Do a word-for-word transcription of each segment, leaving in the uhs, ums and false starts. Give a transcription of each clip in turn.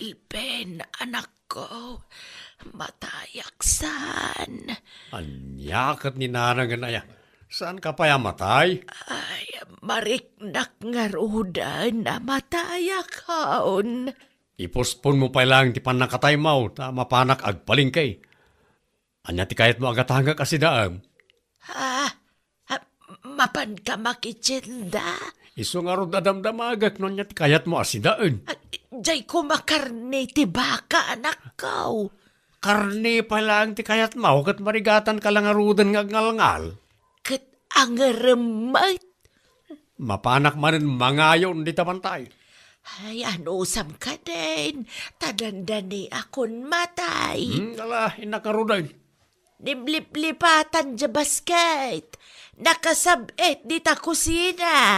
Delpin, anakko, matayak saan. Ania ket ni nanangen aya? Saanka pay a matay? Ay, mariknak ngaruden a matayak, haon. Iposponmo pay laeng ti pannakataymo ta mapanak agpalengke. Ania ti kayatmo a gatangek a sidaem? Ah, ah, mapanka makitienda? Isu ngarud a damdamagek no ania ti kayatmo a sidaen. Ah, diay koma karne ti baka, anakko. Karne pay laeng ti kayatmo, ket marigatanka la ngaruden nga agngalngal. Ket angerem met. Mapanak manen mangayon dita bantay. Ay, anusam kadin, ta dandaniakon matay. Hmm, ala, innak ngaruden. Dimliplipatan diay basket. Nakasab-et dita kusina.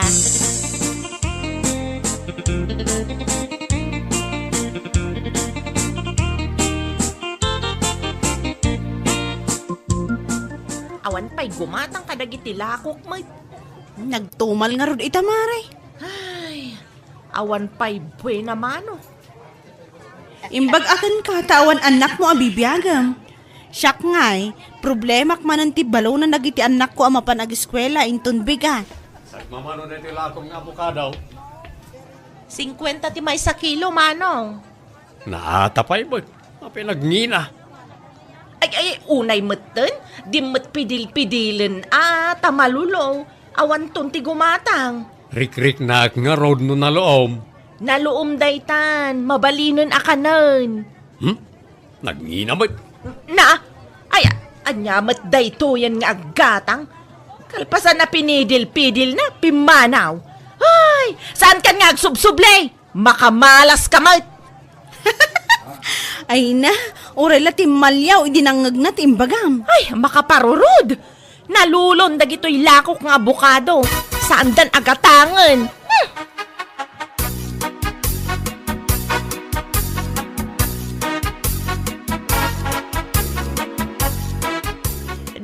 Awan pay gumatang kadagiti lakok met. Nagtumal ngarud ita, Mare. Ay, awan pay buena mano. Imbag-ak kenka ta awan annakmo a bibiagem. Siak ngay, problemak manen ti balonan dagiti annakko a mapan ageskuela inton bigat. Sagmamano daytoy lakok nga abokado? Singkuenta ti maysa kilo, Manong. Naata pay met. Apay nagngina? Ay, ay, unay metten, di met pidil-pidilen a ta malulo, awanton ti gumatang. Rikriknak ngarud no naluom. Naluom daytan, mabalinen a kanen. Hmm? Nagngina met. Na, ay, ania met daytoyen nga aggatang? Kalpasan a pinidil-pidil na, pimmanaw. Ay, saan kan nga agsubsubli? Makamalas ka met! Ay na, uray la timmaliaw idi nangngegna ti imbagam. Ay, makaparurod! Nalulon dagitoy lakok nga abokado. Saandan a gatangen. Hmm!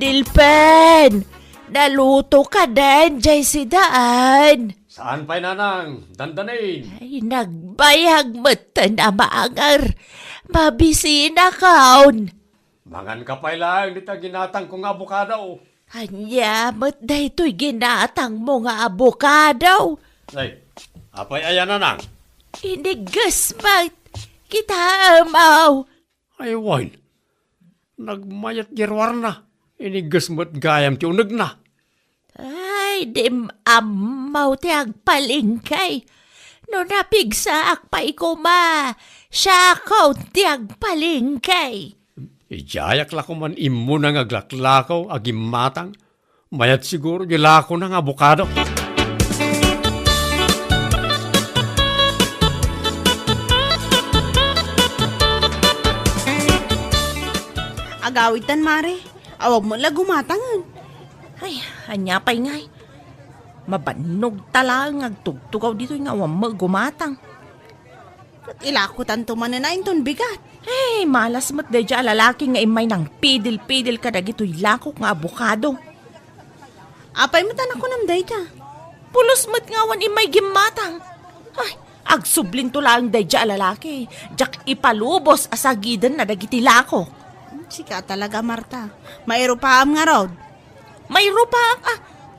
Delpin! Naluto ka den, diay sidaen? Saan pay, nanang, dandanin. Ay, nagbayag metten a maanger. Mabisinakon. Manganka pay laeng dita ginatangko nga abokado. Ania met daytoy ginatangmo nga abokado? Ay, apay aya, nanang? Inigges met. Kitaem, aw. Ay, wen. Nagmayat diay ruarna. Inigges met gayam ti unegna. Ay, dim ammo ti agpalengke. No napigsaak pay koma, siakon ti agpalengke. Idiayak la koman immuna nga aglaklakaw a gimmatang. Mayat siguro diay lakona nga abokado. Agawidtan, Mare. Awan met la gumatangen. Ay, ania pay ngay? Mabannog ta laeng nga agtugtugaw ditoy nga awan met gumatang. Ket ilakotanto manen a inton bigat. Ay, malas met daydiay a lalaki nga immay nangpidil-pidil kadagitoy lakok nga abokado. Apay met a nakunam dayta? Pulos met nga awan immay gimmatang. Ay, agsublinto laeng daydiay a lalaki. Diak ipalubos a sagidenna dagiti lakok. Sika talaga, Marta. Mairupaam ngarud. Mairupaak, a,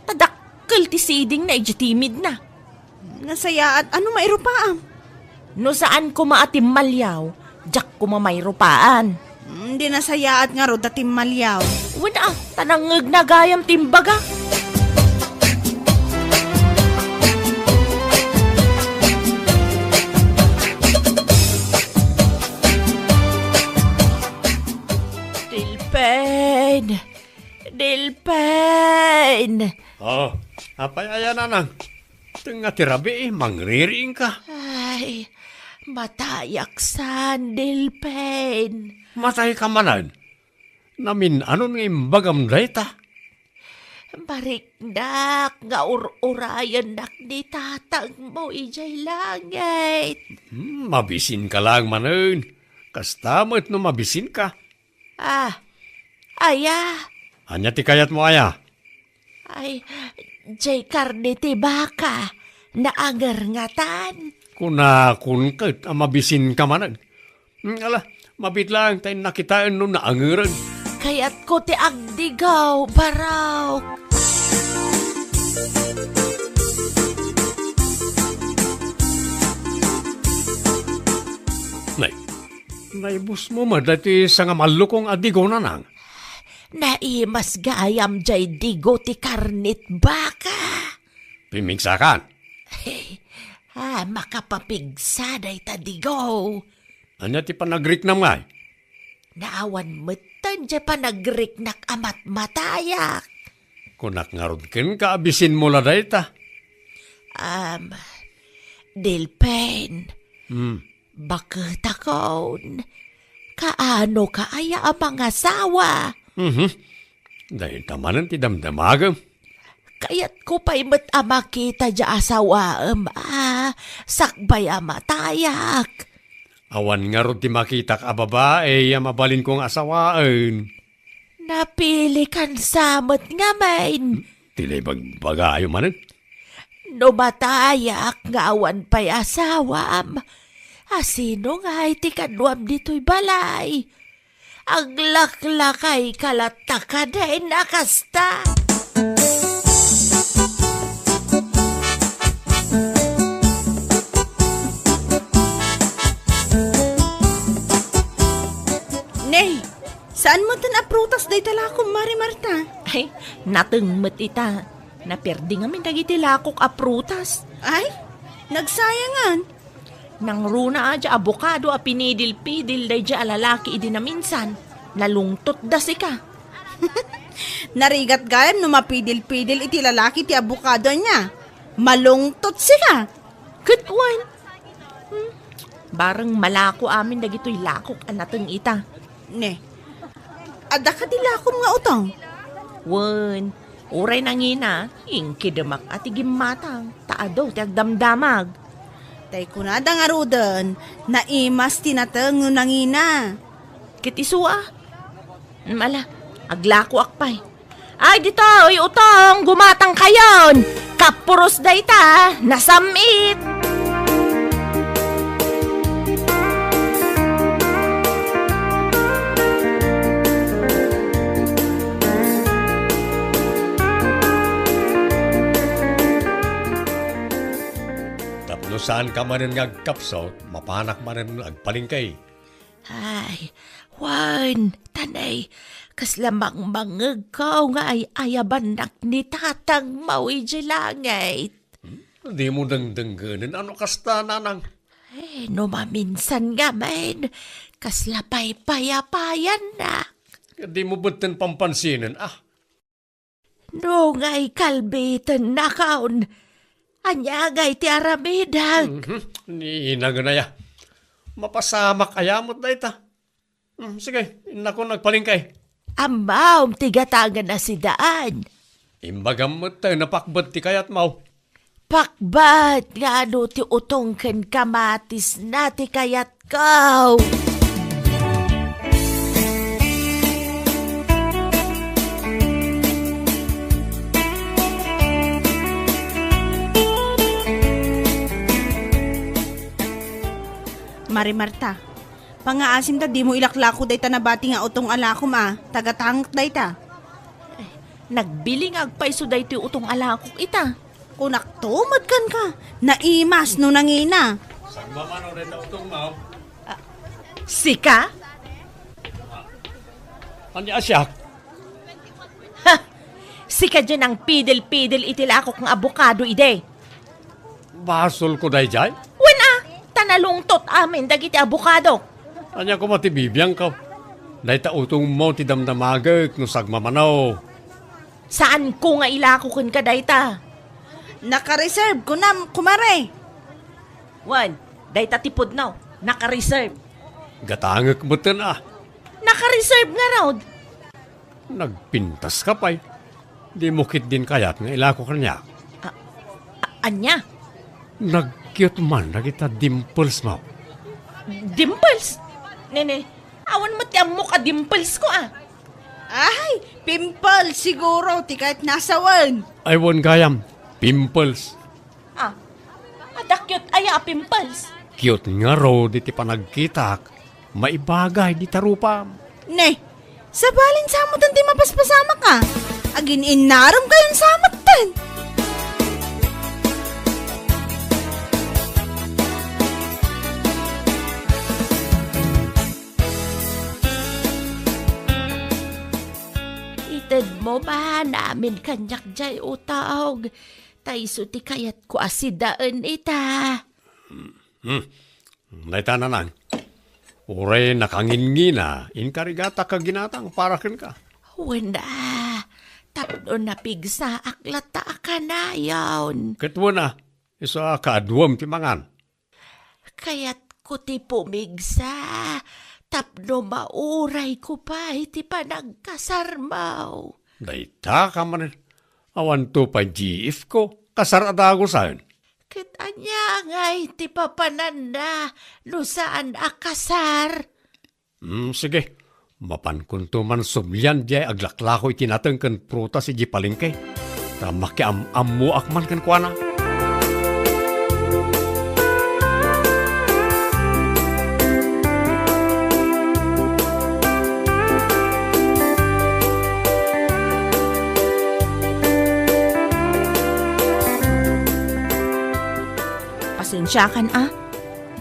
ta dakkel ti sidingna idiay timidna. Nasayaat a no mairupaam. No saan koma a timmaliaw, diak koma mairupaan. Mm, di nasayaat ngarud a timmaliaw. Wen a, ta nangngegna gayam ti imbaga. Delpin! Delpin! Oh, apay aya, nanang? Tengnga ti rabii, mangririingka. Ay, matayak saan, Delpin. Matayka manen? Namin-anon nga imbagam dayta? Mariknak nga ur-urayennak ni tatangmo idiay langit. Hmm, mabisinka laeng manen. Kasta met no mabisinka. Ah, aya? Ania ti kayatmo aya? Ay, diay karne ti baka, naanger ngatan. Kunakon ket a mabisinka manen. Hmm, ala, mabiit laeng ta innak kitaen no naangeren. Kayatko ti agdigaw, barok. Nay, naibusmo met daytoy sangamallokong a digaw, Nanang? Naimas gayam jay digaw ti karnet baka. Pimigsakan. Ah, makapapigsa dayta digaw. Ania ti panagriknam ngay? Naawan metten jay panagriknak a matmatayak. Kunak ngarud kenka a bisinmo la dayta. Um, Delpin, Hmm. baketakon, kaano ka aya a mangasawa? Mhm. Dayta manen ti damdamagem. Kayatko pay met a makita diay asawaem a sakbay a matayak. Awan ngarud ti makitak a babai a mabalinko nga asawaen. Napilikan sa met ngamin. Ti naibagbagayo manen? No matayak nga awan pay asawam, asino ngay ti kaduam ditoy balay? Aglaklakay ka latta kadin a kasta. Nay, saan metten a prutas dayta lakom, Mari Marta? Ay, nateng met ita. Naperdi ngamin dagiti lakok a prutas. Ay, nagsayangan. Nangruna a diay abokado a pinidil-pidil daydiay a lalaki idi naminsan. Nalungtotda sika. Narigat gayam no mapidil-pidil iti lalaki ti abokado ania. Malungtot sika. Ket wen. Hmm. Bareng malako amin dagitoy lakok a nateng ita. Ne. Adda kadi lakom nga utong? Wen, uray nangina, inkidemak a ti gimmatang, ta adu ti agdamdamag. Tay kunada ngaruden, naimas ti nateng no nangina. Ket isu a? Mm, ala, aglakoak pay. Ay, ditoy, utong, gumatangkayon! Kapuros dayta, nasam-it! Tapno saanka manen nga agkapsut, mapanak manen agpalengke. Ay, wen, ta nay, kasla mangmangegko nga ay-ayabannak ni tatangmo idiay langit. Hmm? Dimo dengdenggenen a no kasta, Nanang? Eh, no maminsan ngamin, kasla paypayapayannak. Dimo betten pampansinen, ah. No ngay kalbitennakon, ania ngay ti aramidek? Mhm. Ni inagana ya. Mapasamak aya met dayta. Hmm, sige, innakon agpalengke. Ammom ti gatangen a sidaan. Imbagam met ta napakbet ti kayatmo. Pakbat nga adu ti utong ken kamatisna ti kayatko. Mari Marta, pangngaasim ta dimo ilaklako dayta nabati nga utong a lakom a, ta gatangek dayta. Nagbiling nga agpayso daytoy utong a lakok ita. Kunakto met kenka, naimas no nangina. Sagmamano dayta utongmo. Ah, sika? Ania a siak? Ha! Sika diay nangpidil-pidil iti lakok nga abokado idi. Basolko daydiay? Wen a, ta nalungtot amin dagiti abokado. Ania koma ti bibiangko? Dayta utongmo ti damdamagek no sagmamano. Saanko nga ilako kenka dayta. Naka-reserve, kunam, kumare. Wen, dayta ti pudno, naka-reserve. Gatangek metten a. Naka-reserve ngarud. Nagpintaska pay. Dimo ketdin kayat nga ilako kaniak. A-, a-, ania? Nag-cute man dagita dimples mo. Dimples? Nene, awan met ti ammok a dimples ko, ah. Ay, pimple siguro ti kayatna a sawen. Ay, wen gayam, pimples. Ah, adda cute aya a pimples? Cute ngarud iti panagkitak. Maibagay dita rupam. Ne, sabalen sa metten ti mapaspasamak a. Agin-innarem kayon sa metten. Itedmo man amin kaniak jay utog. Ta isu ti kayatko a sidaen ita. Hmm. Dayta, Nanang. Uray nakangingina, inkarigatak a ginatang para kenka. Wen a, tapno napigsaak latta a kanayon. Ket wen a, isu a kaaduem ti mangan. Kayatko ti pumigsa, tapno maurayko pay ti panagkasarmo. Dayta ka manen, awanto pay G F ko, kasar a dagusen. Ket ania ngay ti papananna no saan a kasar? Hmm, sige. Mapankonto man sublian diay aglaklako iti nateng ken prutas idiay palengke. Ta makiam-ammoak man kenkuana. Pasensiakan a.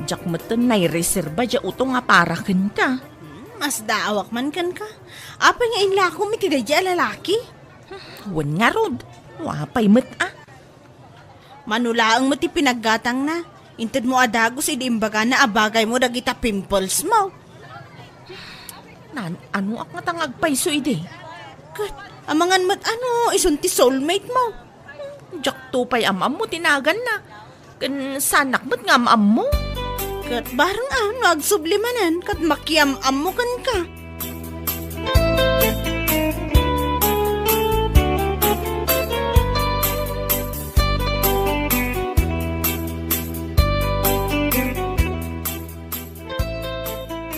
Diak metten naireserba diay utong a para kenka. Hmm, masdaawak man kenka. Apay nga inlakom iti daydiay a lalaki? Wen ngarud, no apay met a. Mano laeng met ti pinaggatangna. Intedmo a dagus idi imbagana a bagaymo dagita pimples mo. Naan-anoak ngata nga agpayso idi? Ket, amangan met a no isun ti soulmate mo. Diakto pay am-ammo ti naganna. Ken saanak met nga am-ammo. Ket bareng a no agsubli manen ket makiam-ammo kenka.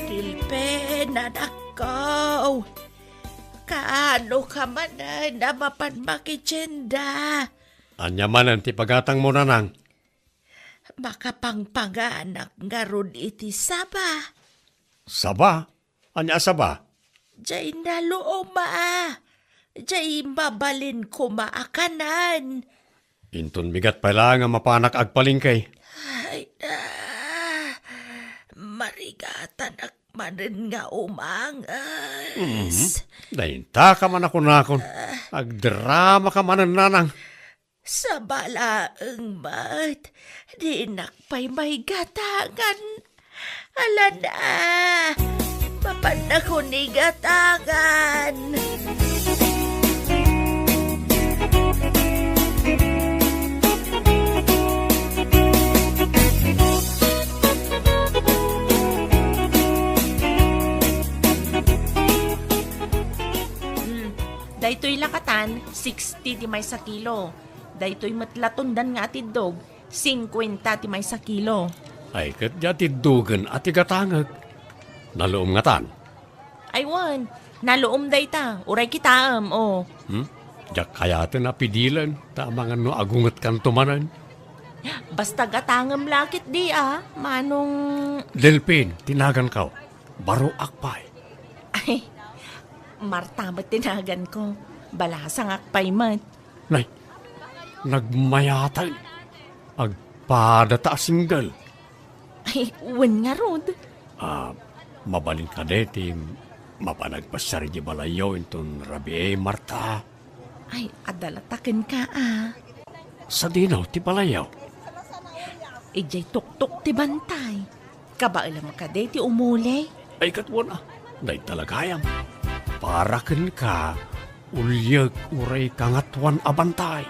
Tilpen, anakko. Kaano ka manen a mapan makitienda? Ania manen ti pagatangmo, Nanang? Makapangpanganak ngarud iti saba. Saba? Ania a saba? Diay naluom a. Diay mabalin koma a kanen. Inton bigat pay laeng a mapanak agpalengke. Ay, ah, marigatanak manen nga umanges. Mhm. Dayta ka man a kunakon. Agdrama ka manen, Nanang. Saba laeng met, dinak pay maigatangan. Alan a, mapannakon igatangan. Hmm, daytoy lakatan, sixty ti maysa kilo. Daytoy met latundan nga atiddog, singkuenta ti maysa kilo. Ay, ket diay atiddogen a ti gatangek. Naluom ngatan? Ay wen, naluom dayta, uray kitaem, o. Hmm? Diak kayaten a pidilen, ta amangan no agungetkanto manen. Basta gatangem la ketdi a, manong Delfin, ti naganko. Baroak pay. Ay, Marta met ti naganko. Balasangak pay met. Nay, nagmayaten. Agpadata a single. Ay, wen ngarud. Ah, mabalin kadi ti mapan agpasiar idiay balayyo inton rabii, Marta? Ay, adda latta kenka a. Sadino ti balayyo? Idiay tuktok ti bantay. Kabaelam kadi ti umuli? Ay, ket wen a, dayta la gayam. Para kenka, uliek uray kangatoan a bantay.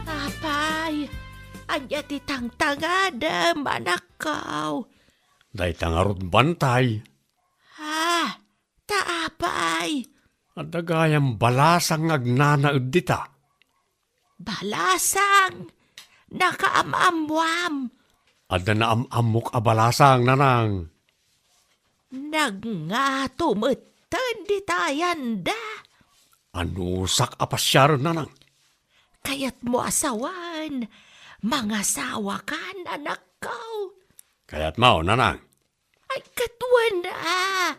Apay, ania ti tangtangadem, anakko? Dayta ngarud bantay. Ah, ta apay? Adda gayam balasang nga agnanaed dita. Balasang? Nakaam-ammoam? Adda naam-ammok a balasang, Nanang. Nagngato metten dita ayanda. Anusak a pasiaren, nanang? Kayatmo a sawen, mangasawakan, anakko. Kayatmo, nanang? Ay, ket wen a.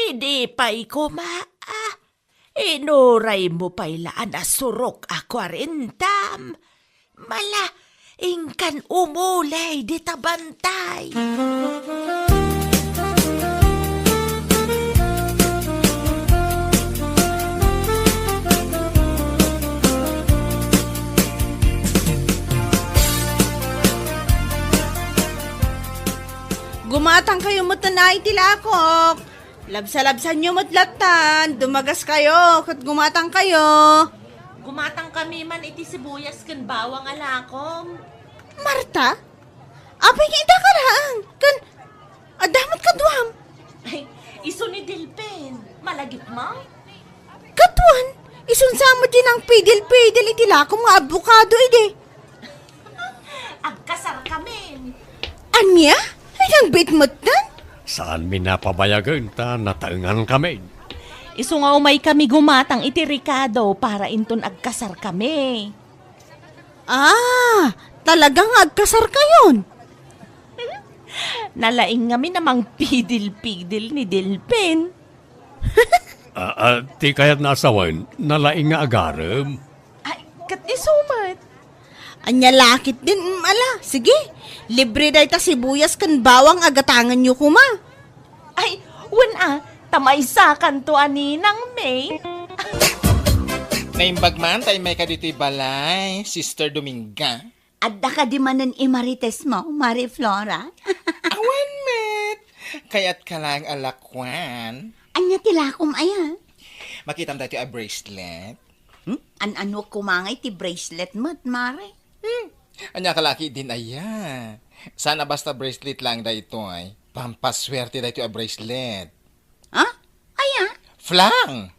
Idi pay koma a, inuraymo pay la a nasurok a kuarentam. Mala, inkan umuley dita bantay. Gumatangkayo met a iti lakok. Labsalabsanyo met lattan, dumagaskayo, ket gumatangkayo. Gumatangkami man iti sibuyas ken bawang a lakom. Marta? Apay nga ita ka laeng? Ken adda met kaduam? Ay, isu ni Delpin. Malagipmo? Kaduan, isun sa met di nangpidil-pidil iti lakom nga abokado idi. Agkasarkamin. Ania? Ay, nang bitmetten? Saanmi a pabayagen ta nataengankamin. Isu nga umaykami gumatang iti rekado para inton agkasarkami. Ah, talaga nga agkasarkayon? Nalaing ngamin a mangpidil-pidil ni Delpin. Ah, ah, ti kayatna a sawen, nalaing nga agarem. Ay, ket isu met. Ania la ketdin, mm, ala, sige. Libre dayta sibuyas ken bawang a gatangenyo koma. Ay, wen a, ta maysakanto a ninang May. Naimbag man ta immayka ditoy balay, Sister Dominga. Adda kadi manen i Marites mo, Mari Flora? Awan met. Kayatka laeng a lakuan. Ania ti lakom aya? Makitam daytoy a bracelet? Hmm? An-ano koma nga iti bracelet met, Mari? Hmm. Ania ka la ketdin aya? Saan a basta bracelet laeng daytoy. Pampaswerte daytoy a bracelet. Ha? Aya? Flang!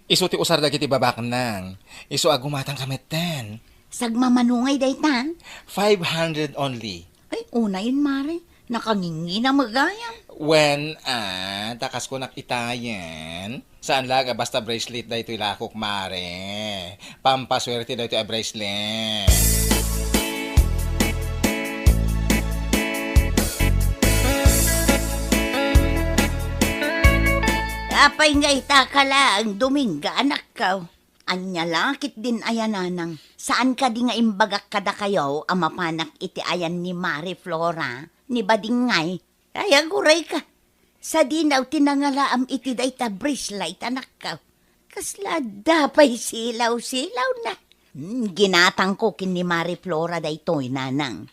Isu ti usar dagiti babaknang. Isu a gumatangka metten. Sagmamano ngay dayta? Five hundred only. Ay, unayen, Mari. Nakangingina met gayam. Wen, ah, ta kas kunak itayen. Saan la nga basta bracelet daytoy lakok, Mari. Pampaswerte daytoy a bracelet. Apay nga ita ka laeng, Dominga, anakko? Ania la ketdin aya, nanang? Saan kadi nga imbagak kadakayo a mapanak iti ayan ni Mari Flora, ni badingngay? Ay, agurayka. Sadino ti nangalaam iti dayta bracelet, anakko? Kasla adda pay silaw-silawna. Hmm, ginatangko ken ni Mari Flora daytoy, nanang.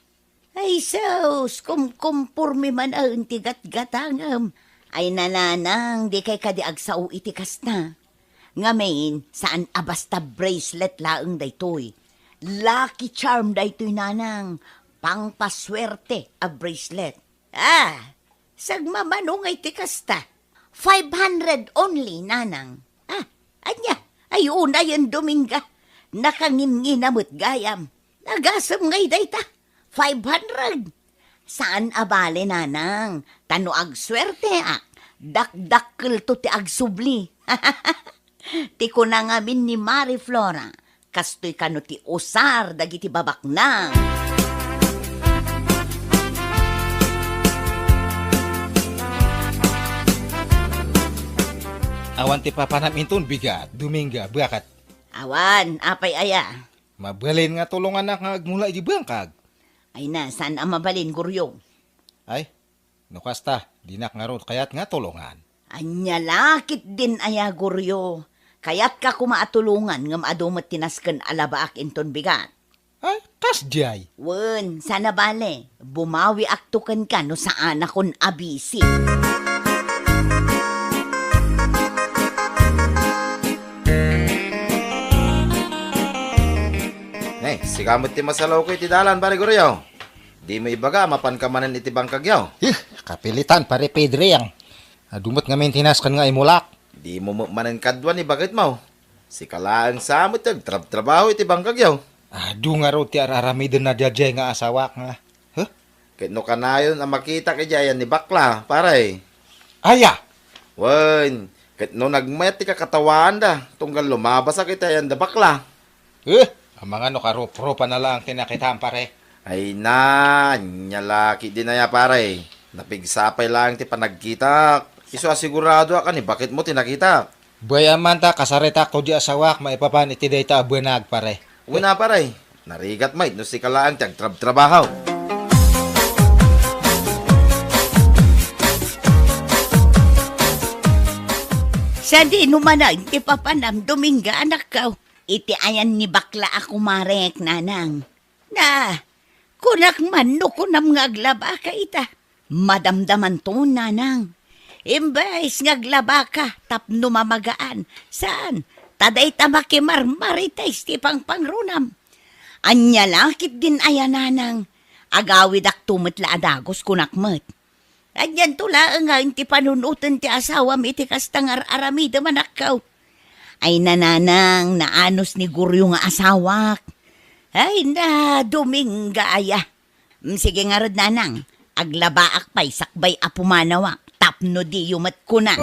Ay, sus, kumkumporme man aen ti gatgatangem. Ay, nanang, dikay kadi agsao iti kasta. Ngamin, saan a basta bracelet laeng daytoy. Lucky charm daytoy, nanang. Pangpaswerte a bracelet. Ah, sagmamano ngay ti kasta. Five hundred only, nanang. Ah, ania? Ay, unayen, Dominga. Nakangingina met gayam. Nagasem ngay dayta. Five hundred. Saan a bale, nanang. Ta no agsuerteak, dakdakkelto ti agsubli. Ti kuna ngamin ni Mari Flora, kastoy kano ti usar dagiti babaknang. Awan ti papanam inton bigat, Dominga, baket. Awan, apay aya? Mabalin nga tulonganak nga agmula iti bangkag. Ay na, saan a mabalin, Goryo? Ay, no kasta, dinak ngarud kayat nga tulongan. Ania la ketdin aya, Goryo? Kayatka koma a tulongan ngem adu met ti nasken a labaak inton bigat. Ay, kasdiay. Wen, saan a bale, bumawiakto kenka no saanakon a bisi. Ne, sika met ti masalawko iti dalan, Pare Goryo. Dimo ibaga a mapanka manen iti bangkagyo. Eh, kapilitan, Pare Pedriang. Adu met ngamin ti nasken nga imulak. Dimo met manen kadua ni baketmo. Sika laeng sa met ti agtrabtrabaho iti bangkagyo. Adu ngarud ti ar-aramiden na daydiay nga asawak nga. Huh? Ket no kanayon a makitak idiay ayan ni bakla, pare. Aya! Wen, ket no nagmayat ti kakatawaanda, tunggal lumabasak iti ayanda bakla. Eh, amangan no karup-rupa na laeng ti nakitam, pare. Ay na, ania la ketdin aya, pare. Napigsa pay laeng ti panagkitak. Isu a sigurado a kanibakitmo ti nakitak. Bay-am man ta kasaritakto di asawak maipapan iti dayta a buenag, pare. Wen a, pare. Narigat met no sika laeng ti agtrabtrabaho. Sadino manen ti papanam, Dominga, anakko? Iti ayan ni bakla a kumarek, nanang. Na, kunak man no kunam nga aglabaka ita. Madamdamanto, nanang. Imbes nga aglabaka tapno mamagaan, saan? Ta dayta makimarmarites ti pangpangrunam. Ania la ketdin aya, nanang? Agawidakto met la a dagus, kunak met. Anianto laeng nga iti panunoten ti asawam iti kasta nga ar-aramidem, anakko? Ay, nanang, naanus ni Goryo nga asawak. Ay na, Dominga aya. Mm, sige ngarud, nanang, aglabaak pay sakbay a pumanawak tapno diyo met kuna.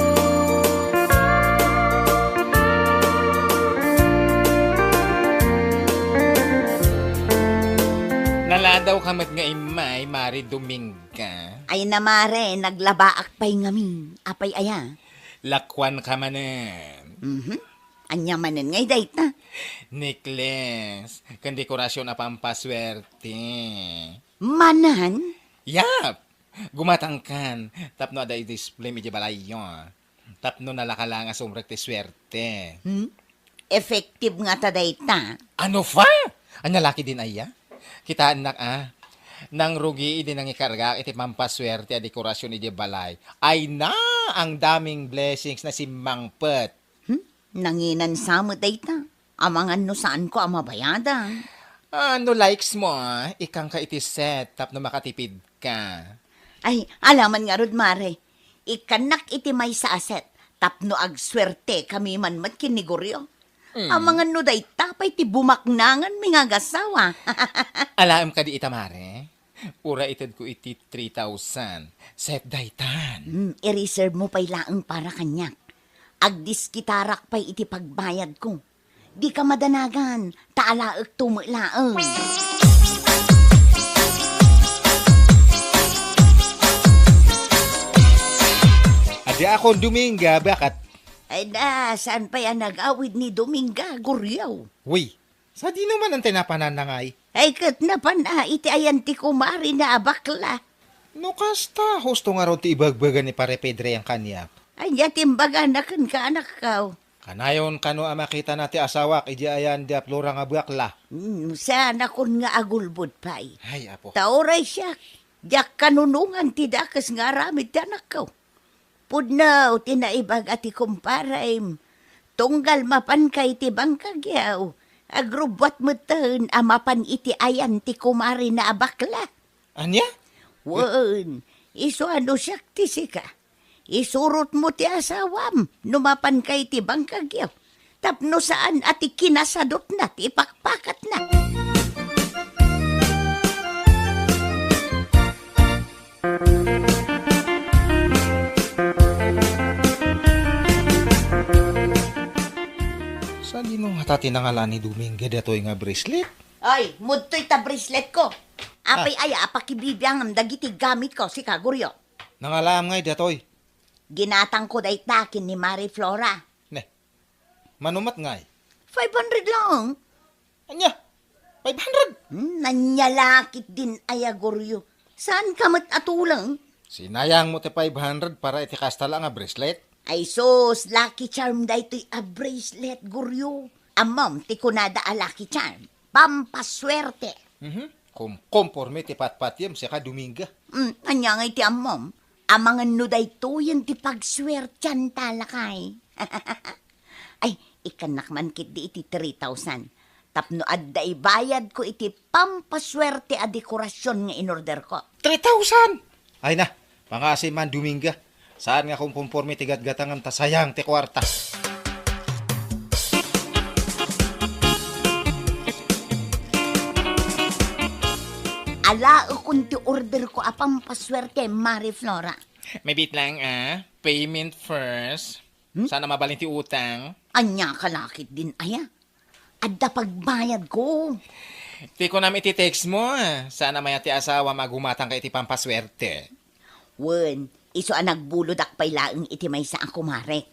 Naladaw ka met nga immay, Mari Dominga. Ay na, mare, naglabaak pay ngamin. Apay aya? Lakuan ka manen. Mhm. Ania manen ngay dayta? Necklace, ken dekorasyon a pampaswerte. Manen? Yap! Gumatangkan, tapno adda i-display idiay balayyo. Tapno nalaka laeng a sumrek ti swerte. Hmm? Effective ngata dayta. Ano pa? Ania la ketdin aya? Kitaennak a, nangrugi idi nangikargaak iti pampaswerte a dekorasyon idiay balay. Ay na, ang daming blessings na simmangpet. Hmm? Nanginan sa met dayta. Amangan no saanko a mabayadan. Ah, no likes mo, ah, ikkanka iti set tapno makatipid ka. Ay, ala man ngarud, mare. Ikkannak iti maysa a set tapno agswertekami man met ken ni Goryo. Mm. Amangan no dayta pay ti bumaknanganmi nga agasawa. Alaem kadi ita, mare? Uray itedko iti three thousand. Set daytan. Mm, i-reserve mo pay laeng para kaniak. Agdiskitarak pay iti pagbayadko. Dika madanagan, ta alaekto met laeng. Adiakon Dominga, baket? Ay na, saan pay a nagawid ni Dominga, Goryo? Uy, sadino manen ti napananna ngay? Ay, ket napan a iti ayan ti kumarina a bakla. No kasta, husto ngarud ti ibagbaga ni Pare Pedre yan kaniak. Ania ti imbagana kenka, anakko? Kanayon kano a makitana ti asawak idiay ayan da Flora nga bakla. Hmm, saanakon nga agulbod pay. Ay, apo. Ta uray siak, diak kanunongan ti dakes nga aramid ti anakko. Pudno ti naibaga ti kumparem. Tunggal mapanka iti bangkagyo, agrubbuat metten a mapan iti ayan ti kumarina a bakla. Ania? Wen, isu a no siak ti sika, isurotmo ti asawam no mapanka iti bangkagyo. Tapno saan a ti kinasadutna ti ipakpakatna. Sadino ngata ti nangalaan ni Dominga datoy nga bracelet? Ay, mudtoy ta braceletko. Apay aya a pakibibiangam dagiti gamitko, sika, Goryo? Nangalaam ngay datoy. Ginatangko dayta ken ni Mari Flora. Ne, mano met ngay? Five hundred lang. Ania? Five hundred? Hmm, ania la ketdin aya, Goryo? Saanka met a tuleng? Sinayangmo ti five hundred para iti kasta la nga bracelet? Ay sus, Lucky Charm daytoy a bracelet, Goryo. Ammom ti kunada a Lucky Charm. Pampaswerte. Mhm. Kumkomporme ti patpatiem, sika, Dominga. Hmm, ania ngay ti ammom? Amangan no daytoyen ti pagsuertianta, lakay. Ay, ikkannak man ketdi iti three thousand. Tapno adda ibayadko iti pampasuerte a dekorasyon nga inorderko. Three thousand! Ay na, pangngaasim man, Dominga. Saan nga kumkomporme ti gatgatangem ta sayang ti kuarta. Alaekon ti orderko a pampasuerte, Mari Flora. Mabiit lang, ah. Payment first. Hmm? Saan a mabalin ti utang? Ania ka lakit din aya? Adda pagbayadko. Ti kunam iti text mo, saan a mayat ti asawam a gumatangka iti pampaswerte. Wen, isu a nagbulodak pay laeng iti maysa a kumarek.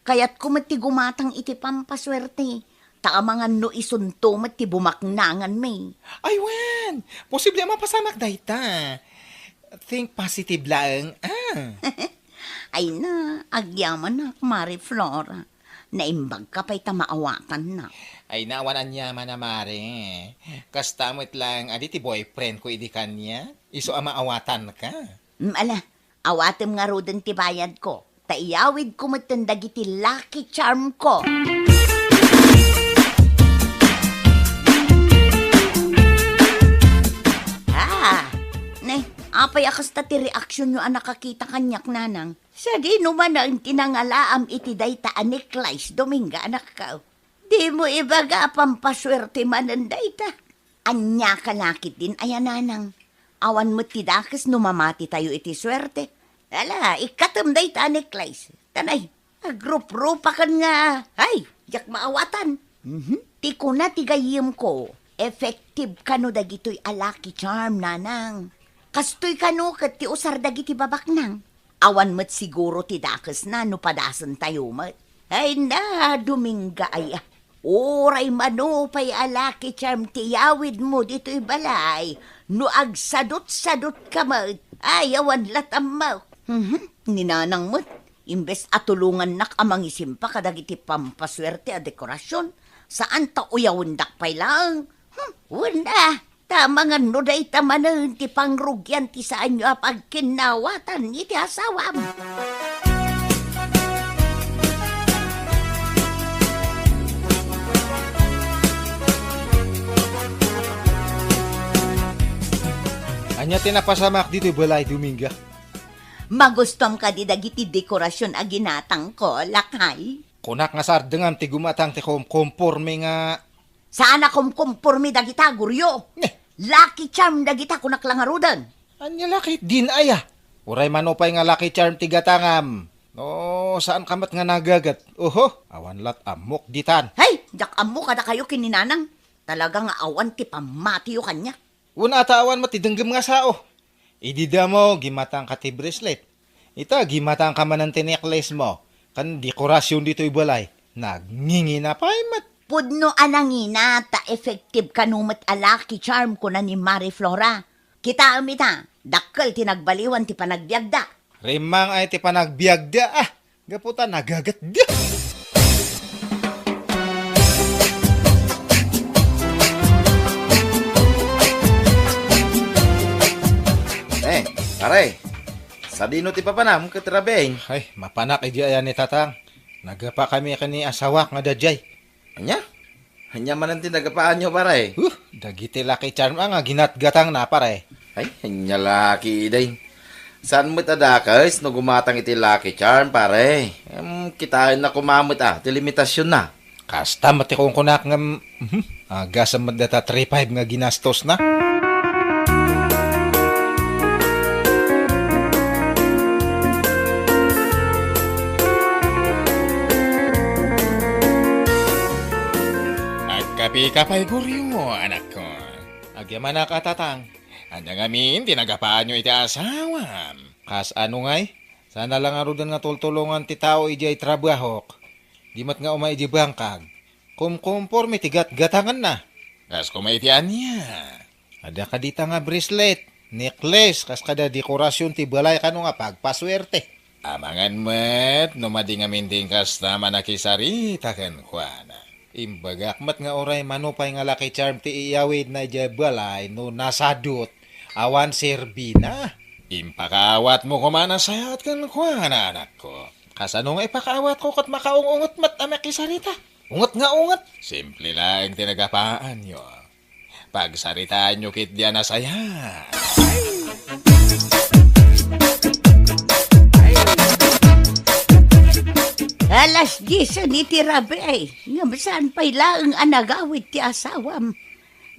Kayatko met ti gumatang iti pampaswerte. Ta amangan no isunto met ti bumaknanganmi. Ay, wen! Posible a mapasamak dayta. Think positive laeng, ah. Ay na, agyamanak, Mare Flora. Naimbagka pay ta maawatannak. Ay na, awan aniaman a, Mare. Kasta met laeng a di ti boyfriendko idi kaniak. Isu a maawatanka. Mm, ala, awatem ngaruden ti bayadko, ta iyawidko metten dagiti Lucky Charmko. Ah! Ne, apay a kasta ti reaksionyo a nakakita kaniak, Nanang? Sadino manen ti nangalaam iti dayta a necklace, Dominga, anakko? Dimo ibaga a pampaswerte manen dayta? Ania ka lakit din aya, Nanang? Awan met ti dakes no mamatitayo iti suerte. Ala, ikkatem dayta a necklace. Tanay, agruprupakan nga, ay, diak maawatan. Mhm. Ti kuna ti gayyemko, effective kano dagitoy a Lucky Charm, Nanang. Kastoy kano ket ti usar dagiti babaknang. Awan met siguro ti dakesna no padasentayo met. Ay na, Dominga aya. Uray mano pay a Lucky Charm ti iyawidmo ditoy balay, no agsadutsadutka met, ay, awan lat' ammok. Mhm, ni Nanang met, imbes a tulongannak a mangisimpa kadagiti pampasuerte a dekorasion, saan ta uyawendak pay laeng. Hmm, wen a, ta amangan no dayta manen ti pangrugian ti saanyo a pagkinnawatan iti asawam. Ania ti napasamak ditoy balay, Dominga? Magustuam kadi dagiti dekorasion a ginatangko, lakay? Kunak nga sardengam ti gumatang ti kumkumpormi nga Saan a kumkumpormi dagita, Goryo. Ne. Lucky Charm dagita, kunak la ngaruden. Ania lakit din aya? Uray mano pay nga Lucky Charm ti gatangam. No, saanka met nga nagaget. Oho, awan lat' ammok ditan. Hay, diak ammo kadakayo ken ni Nanang. Talaga nga awan ti pammatiyo kaniak. Wen a ta awan met ti denggem nga sao. Idi damo, gimatangka ti bracelet. Ita, gimatangka manen ti necklace mo. Ken dekorasion ditoy balay. Nagngingina pay met. Pudno a nangina, ta effective kano met a Lucky Charm, kuna ni Mare Flora. Kitaem ita, dakkel ti nagbaliwan ti panagbiagda. Rimmang ay ti panagbiagda, ah! Gapu ta nagagatda. Eh, pare, sadino ti papanam ket rabiin? Ay, mapanak idiay a ni Tatang. Nagapa kami ken ni asawak nga dadiay. Ania? Ania manen ti nagapaanyo, pare? Huh, dagiti Lucky Charm a nga ginatgatangna, pare. Ay, ania la ketdin. Saan met a dakes no gumatang iti Lucky Charm, pare. Em, kitaenna koma met a ti limitasionna. Kasta met ti kunkunak ngem, mhm, agasem met dayta three five nga ginastosna. Agkapika pay, Goryo, anakko. Agyamanak a, Tatang. Ania ngamin ti nagapaanyo iti asawam? Kasano ngay? Saan a la ngaruden nga tultulongan ti tao idiay trabahok. Di met nga umay idiay bangkag. Kumkumpormi ti gatgatanganna. Kas koma iti ania? Adda kadita nga bracelet, necklace, kas kada dekorasion ti balay kano nga pagpasuerte. Amangan met no madi ngamin ti inkasta a manakisarita kenkuana. Imbagak met nga uray mano pay nga Lucky Charm ti iyawidna idiay balay no nasadut, awan serbina. Impakaawatmo koma a nasayaat kenkuana, anakko. Kasano nga ipakaawatko ket makaung-unget met a makisarita? Unget nga unget. Simple laeng ti nagapaanyo. Pagsaritaanyo ketdi a nasayaat. Alas dies iti rabii, ngem saan pay laeng a nagawid ti asawam.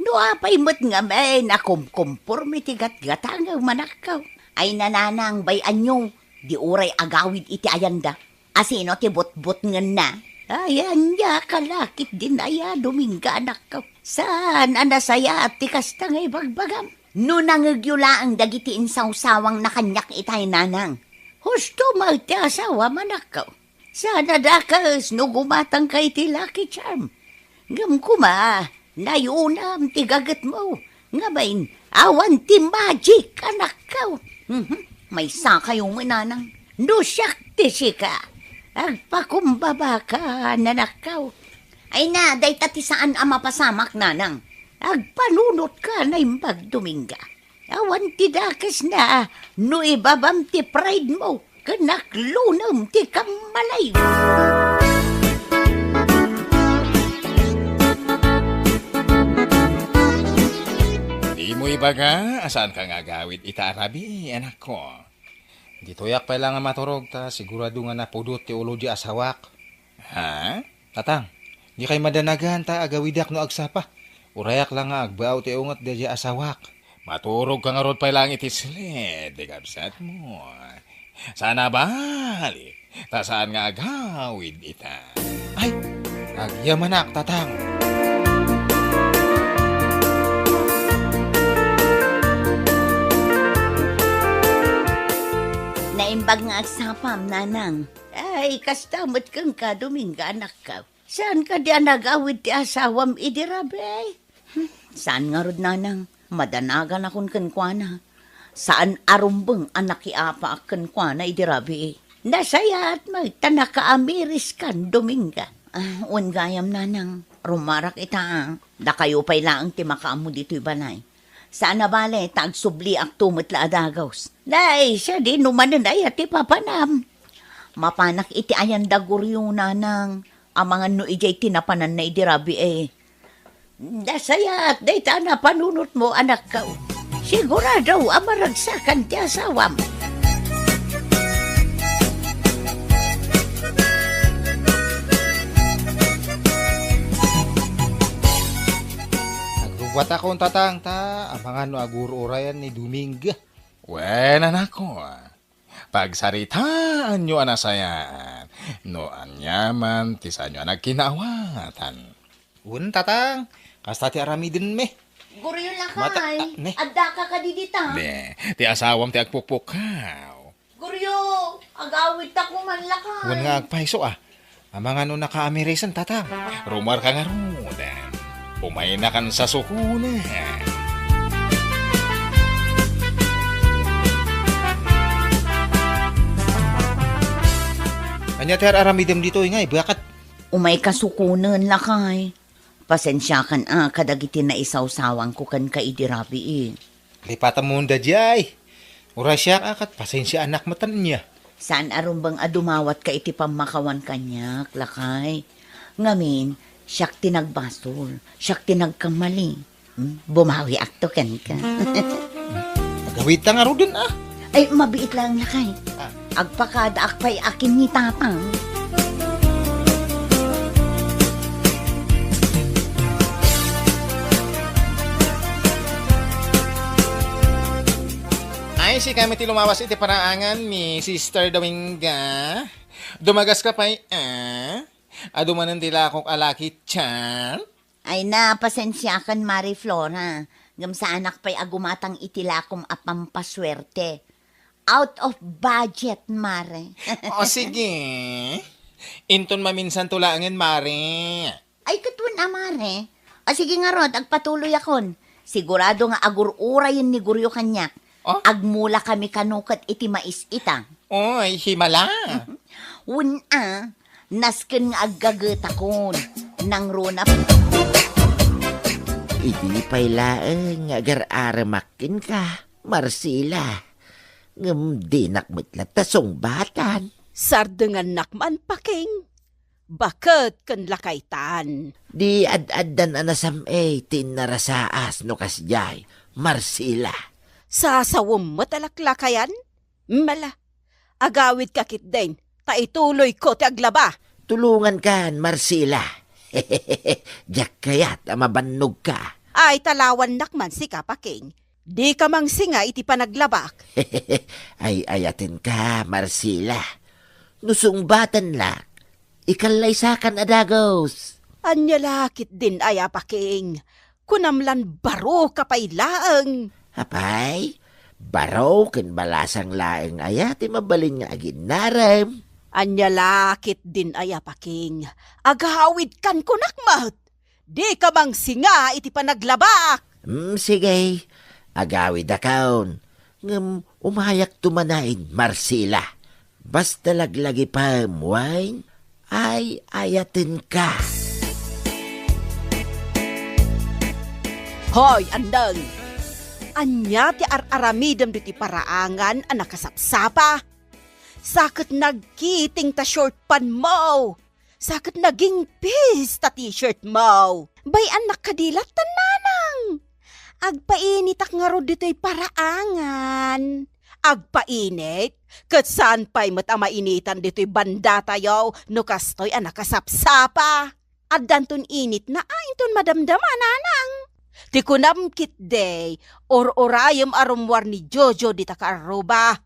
No apay met ngamin a kumkumpormi ti gatgatangem, anakko. Ay, Nanang, bay-anyo, Di uray agawid iti ayanda. Asino ti butbutngenna? Ay, ania ka lakit din aya, Dominga, anakko. Saan a nasayaat ti kasta nga ibagbagam? No nangegyo laeng dagiti insawsawangna kaniak itay, nanang. Husto met ti asawam, anakko. Saan a dakes no gumatangka iti Lucky Charm. Ngem koma, nayunam ti gagetmo. Ngamin, awan ti magic, anakko. Mhm. Maysa kayo nga, nanang. No siak ti sika, agpakumbabaka, anakko. Ay na, dayta ti saan a mapasamak, nanang. Agpanunotka, Naimbag Dominga. Awan ti dakesna no ibabam ti pride mo ken aklunem ti kammalay. Dimo ibaga a saanka nga agawid ita a rabii, anakko. Ditoyak pay la nga maturog ta sigurado nga napudot ti ulo di asawak. Ha? Tatang, dikay madanagan ta agawidak no agsapa. Urayak la nga agbaaw ti unget daydiay asawak. Maturogka ngarud pay laeng iti sled, ti kabsatmo. Saan a bali, ta saan nga agawid ita. Ay, agyamanak, Tatang. Naimbag nga agsapam, nanang. Ay, kasta met kenka, Dominga, anakko. Saan kadi a nagawid ti asawam idi rabii? Hmm, saan ngarud, nanang. Madanaganakon kenkuana. Saan a rumbeng a nakiapaak kenkuana idi rabii. Nasayaat met ta nakaamiriskan, Dominga. Ah, wen gayam, nanang. Rumarak ita, a. Dakayo pay laeng ti makaammo ditoy balay. Saan a bale, ta agsubliakto met la a dagus. Nay, sadino manen aya ti papanam? Mapanak iti ayan da Goryo, nanang. Amangan no idiay ti napananna idi rabii. Nasayaat dayta a napanunotmo, anakko. Sigurado a maragsakan ti asawam. Agrubbuatakon, Tatang, ta amangan no agur-urayan ni Dominga. Wen, anakko. Pagsaritaanyo a nasayaat no aniaman ti saanyo a nagkinaawatan. Wen, Tatang, kasta ti aramidenmi. Goryo, lakay. Mata-, ah, ne? Addaka kadi dita? Ne, ti asawam ti agpukpukkaw. Goryo, agawidta koma, lakay. Wen nga agpayso, a. Amangan no nakaamirisen, Tatang. Rumarka ngaruden. Umaynakan sasukonen. Ania ti ar-aramidem ditoy, ngay, baket? Umayka sukonen, lakay. Pasensiakan a kadagiti naisawsawangko kenka idi rabii. Lipatam daydiay. Uray siak a ket pasensiaanak met ania. Saan a rumbeng a dumawatka iti pammakawan kaniak, lakay. Ngamin, siak ti nagbasol, siak ti nagkamali. Hmm? Bumawiakto kenka. Agawidta ngaruden, a. Ay, mabiit laeng, lakay. A. Agpakadaak pay a ken ni Tatang. Ay, sika met ti lumawas iti paraangan, mi Sister Dominga. Dumagaska pay, a? Adu manen ti lakok a Lucky Charm? Ay na, pasensiakan, Mare Flora. Ngem saanak pay a gumatang iti lakom a pampasuerte. Out of budget, Mare. O, sige. Inton maminsanto laengen, Mare. Ay, ket wen a, Mare. O, sige ngarud, agpatuloyakon. Sigurado nga agur-urayen ni Goryo kaniak. O? Agmulakami kano ket iti mais ita. Oy, himala. Wen a, nasken nga aggagetakon. Nangruna. Idi pay laeng nga agar-aramak kenka, Marcela. Ngem dinak met latta sungbatan. Sardengannak man, Paking. Baket ken lakaytan. Di ad-addan a nasam-ay ti innarasaas no kasdiay, Marcela. Sasawem met a laklakayan? Mala, agawidka ketdin, ta ituloyko ti aglaba. Tulongankan, Marcela. Diak kayat a mabannogka. Ay, talawannak man sika, Paking. Dika mangsinga iti panaglabak. Ay-ayatenka, Marcela. No sungbatanlak, ikallaysakan a dagus. Ania la ketdin aya, Paking? Kunam lan baro ka pay laeng. Apay, baro ken balasang laeng aya ti mabalin nga aginnarem? Ania la ketdin aya, Paking? Agawidkan kunak met. Dika mangsinga iti panaglabak. Mm, sige, agawidakon. Ngem umayakto manen, Marcela. Basta laglagipem wen, ay-ayatenka. Hoy, Anneng! Ania ti ar-aramidem ditoy paraangan a nakasapsapa? Sa ket nagkiting ta short pant mo. Sa ket nagingpis ta t-shirt mo. Bay-annak kadi latta, nanang. Agpainitak ngarud ditoy paraangan. Agpainit? Ket saan pay met a mainitan ditoy bandatayo no kastoy a nakasapsapa? Addanton initna a inton madamdama, nanang. Ti kunam ketdi, ur-urayem a rummuar ni Jojo dita kaarruba.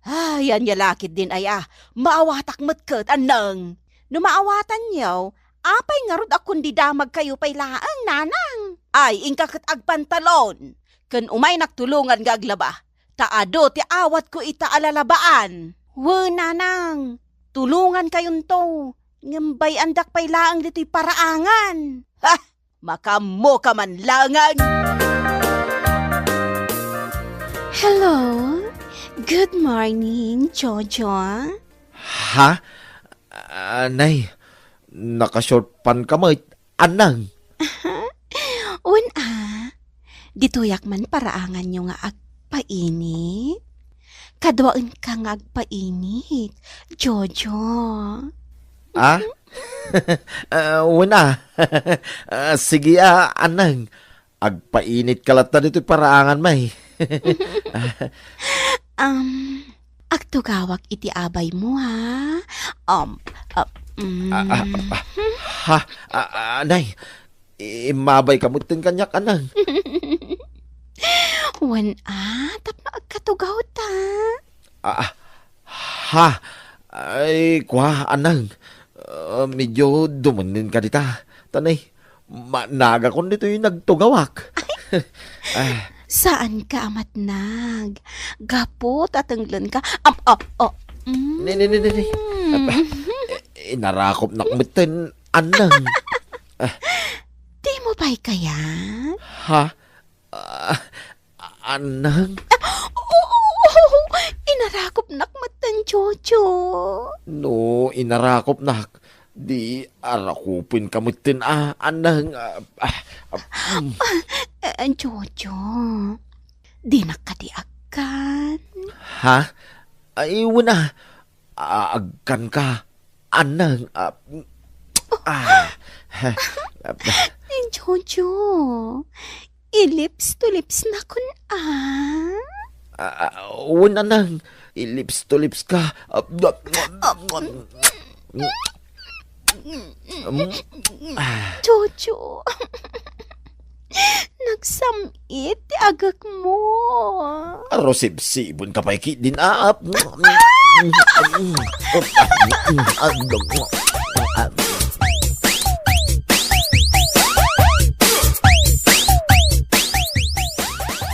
Ay, ania la ketdin aya, maawatak met ket, Anneng. No maawatanyo, apay ngarud a kundi damagkayo pay laeng, nanang? Ay, inka ket agpantalon, ken umaynak tulongan nga aglaba, ta adu ti awatko ita a lalabaan. Wen, nanang, tulongankayonto, ngem bay-andak pay laeng ditoy paraangan. Ha! Makaammoka man laengen! Hello! Good morning, Jojo. Ha? Ah, nay, naka-short pant ka met, Anneng. Wen a, ditoyak man paraanganyo nga agpainit. Kaduaenka nga agpainit, Jojo. Ah? Ah, wen a. Ah, sige a, Anneng. Agpainitka latta ditoy paraangan, may. Um, agtugawak iti abaymo, ha? Um, uh, mm. Ah, ah, ah, ha? Ah, ah, nay, immabayka metten kaniak, Anneng. Wen a, tapno agkatugawta. Ah, ah, ha? Ay, kua, Anneng. Ah, medyo dumennenka dita. Ta nay, managakon ditoy nagtugawak. Ah. Saanka a matnag. Gapu ta tenglenka. Am, ah, oh. Mm. Ne, ne, ne, ne, ne. Apa, eh, inarakopnak metten, Anneng. Ah. Dimo pay kayat? Ha? Ah, Anneng? Oo, inarakopnak metten, Jojo. No, inarakopnak, di arakupenka metten a, Anneng, ah, ah, ah, mm. Ah, eh, Jojo, dinak kadi agkan? Ha? Ay, wen a, agkanka. Anneng, ah, ah, ha, ah, Jojo, i-lips to lips nakon a? Ah, ah, wen, Anneng, i-lips to lips ka. Ah, Jojo. Nagsam-it ti agekmo. Rusibsibon ka pay ketdin, aap.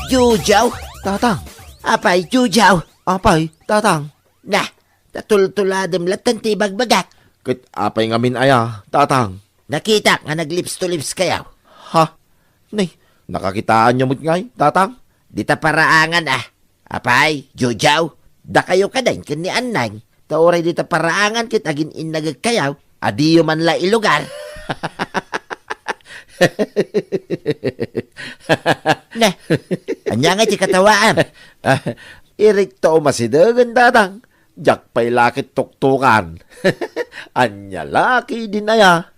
Jojo? Tatang. Apay, Jojo? Apay, Tatang. Na, tatultuladem latta ti ibagbagak. Ket apay ngamin aya, Tatang? Nakitak nga nag-lips to lips kayo. Ha? Nay, nakakitaanyo met ngay, Tatang? Dita paraangan, ah. Apay, Jojo, dakayo kadi ken ni Anneng, ta uray dita paraangan ket agin-innagek kayo, adiyo man la ilugar. Ne, ania ngay ti katawaam? Ah, irikto umasidegen, Tatang. Diak pay la ket tuktukan. Ania la ketdin aya?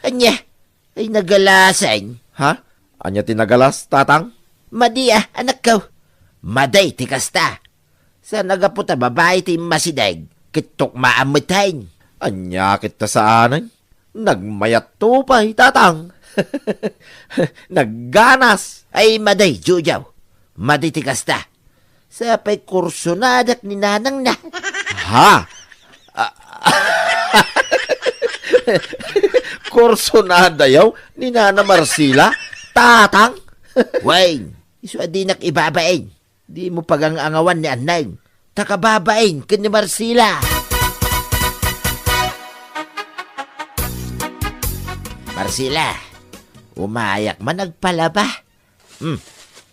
Ania? Ay, nagalasen. Ha? Ania ti nagalas, Tatang? Madi a, anakko. Madi ti kasta. Saan a gapu ta babai ti immasideg, ket tukmaam metten. Ania ket ta saanen? Nagmayatto pay, Tatang. Nagganas. Ay, madi, Jojo. Madi ti kasta. Sapay kursonadak ni nanangna. Ha? Ah, kursonadayo ni Nana Marcela? Tatang? Wen, isu a dinak ibabain. Dimo pagang-angawan ni Anneng. Ta kababain ken ni Marcela. Marcela, umayak man agpalaba. Hmm.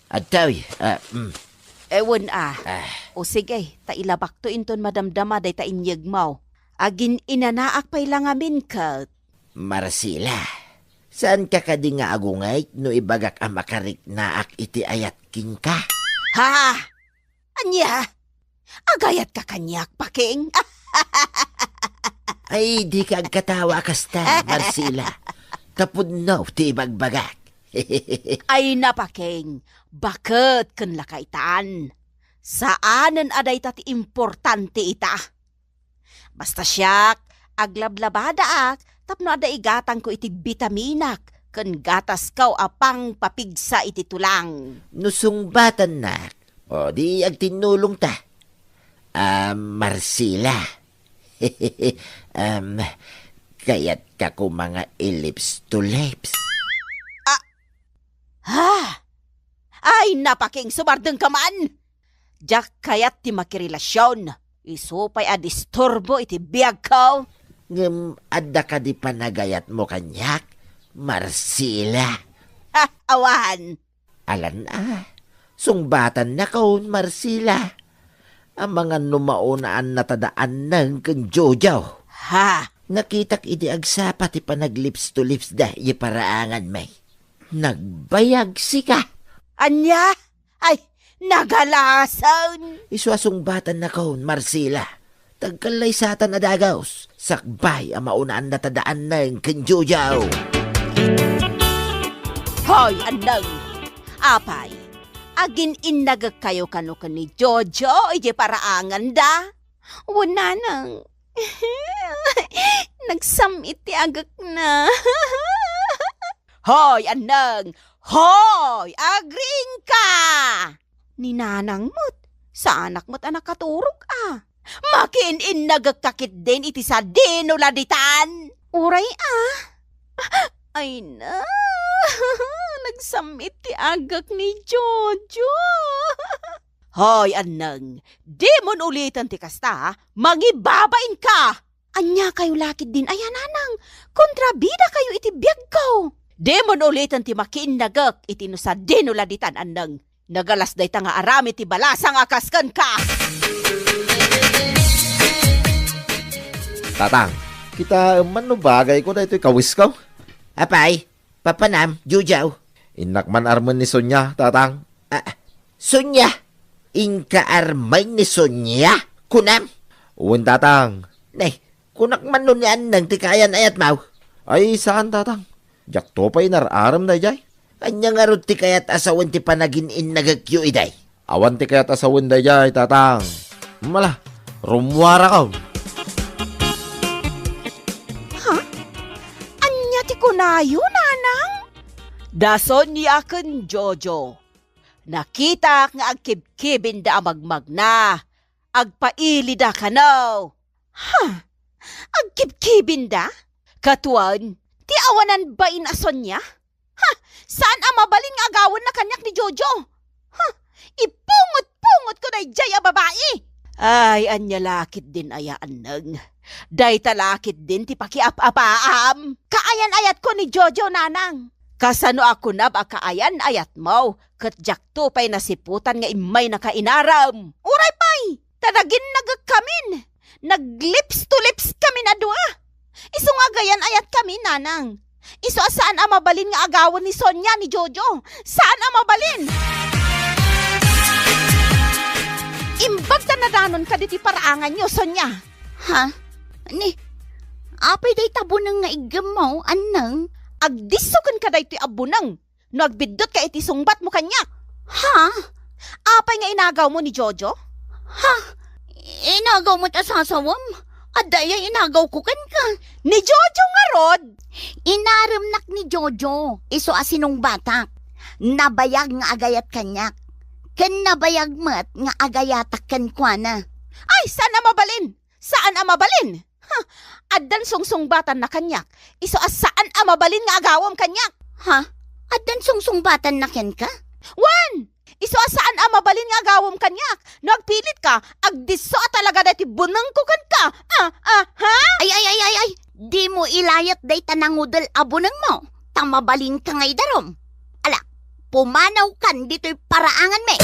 Adtoy, ah, hmm. Ewan, ah. Ah. O sige, ta ilabakto inton madamdama dayta inyegmo. Agin-inanaak pay la ngamin ket. Marcela, saanka kadi nga agungayt no ibagak a makariknaak iti ayat kenka? Ha? Ania? Agayatka kaniak, Paking? Ay, dika agkatawa a kasta, Marcela. Ta pudno ti ibagbagak. Ay, Paking, baket ken lakaitan. Saanen a dayta ti importante ita. Basta siak, aglablabadaak tapno adda igatangko iti bitaminak ken gatasko a pangpapigsa iti tulang. No sungbatannak, o di agtinnulongta. Ah, Marcela. Em, kayatka koma nga i-lips to lips? Ah! Ha? Ay, Paking, sumardengka man! Diak kayat ti makirelasion. Isu pay a disturbo iti biagko. Ngem adda kadi panagayatmo kaniak, Marcela? Ha, awan. Alan a, sungbatan nakon, Marcela. Amangan no maunaan na ta da Anneng ken Jojo. Ha? Nakitak idi agsapa ti panaglips to lips da iti paraangan, may. Nagbayag sika. Ania? Ay, nagalasen! Isu a sungbatan nakon, Marcela. Tagkallaysatan a dagus, sakbay a maunaan na ta da Anneng ken Jojo. Hoy, Anneng! Apay, agin-innagek kayo kano ken ni Jojo iti paraanganda? Wen, Nanang. Nagsam-it ti agekna. Hoy, Anneng! Hoy, agriingka! Ni Nanang met, saanak met a nakaturog a. Makiin-innagekka ketdin iti sadino la ditan. Uray a. Ay na, nagsam-it ti agek ni Jojo. Hoy, Anneng, dimon uliten ti kasta, mangibabainka! Ania kayo la ketdin aya, Nanang? Kontrabida kayo iti biagko! Dimon uliten ti makiinnagek iti no sadino la ditan, Anneng. Nagalas dayta nga aramid ti balasang a kas kenka! Tatang, kitaem man no bagayko daytoy kawisko? Apay, papanam, Jojo? Innak man armen ni Sonia, Tatang. Ah, Sonia? Inka armen ni Sonia? Kunam? Wen, Tatang. Nay, kunak man no ni Anneng ti kaayan-ayatmo? Ay, saan, Tatang. Diakto pay inar-arem daydiay. Ania ngarud ti kayat a sawen ti panagin-innagekyo idiay? Awan ti kayat a sawen daydiay, Tatang. Mala, rummuarakon. Ha? Ania ti kunayo, Nanang? Da Sonia ken Jojo. Nakitak nga agkibkibinda a magmagna. Agpailida kano. Ha? Agkibkibinda? Kaduan, ti awanan bain a Sonia? Ha? Saan a mabalin nga agawanna kaniak ni Jojo? Ha? Ipungot-pungotko daydiay a babai! Ay, ania la ketdin aya, Anneng? Dayta la ketdin ti pakiap-apaam. Kaayan-ayatko ni Jojo, Nanang. Kasano a kunam a kaayan-ayatmo, ket diakto pay nasiputan nga immaynaka inarem? Uray pay! Ta naginnagekkamin, nag-lips to lips kamin a dua. Isu nga agayan-ayatkami, Nanang. Isu a saan a mabalin nga agawan ni Sonia ni Jojo. Saan a mabalin! Imbag ta nadanonka ditoy paraanganyo, Sonia. Ha? Ni, apay dayta buneng nga iggemmo, Anneng? Agdisso kenka daytoy a buneng. No agbiddutka iti sungbatmo kaniak. Ha? Apay nga inagawmo ni Jojo? Ha? Inagaw met a sasawem? Adda aya inagawko kenka? Ni Jojo ngarud? Inaremnak ni Jojo, isu a sinungbatak. Nabayag nga agayat kaniak. ken nabayag met nga agayatak kenkuana. Ay, saan a mabalin! Saan a mabalin! Ha! Addan sungsungbatanna kaniak, isu a saan a mabalin nga agawem kaniak! Ha? Addan sungsungbatanna kenka? Wen! Isu a saan a mabalin nga agawem kaniak. No agpilitka, agdisso a talaga daytoy bunengko kenka. Ah, ah, ha? Ay, ay, ay, ay, ay. Dimo ilayat dayta nangudel a bunengmo, ta mabalinka nga idarum. Ala, pumanawkan ditoy paraanganmi.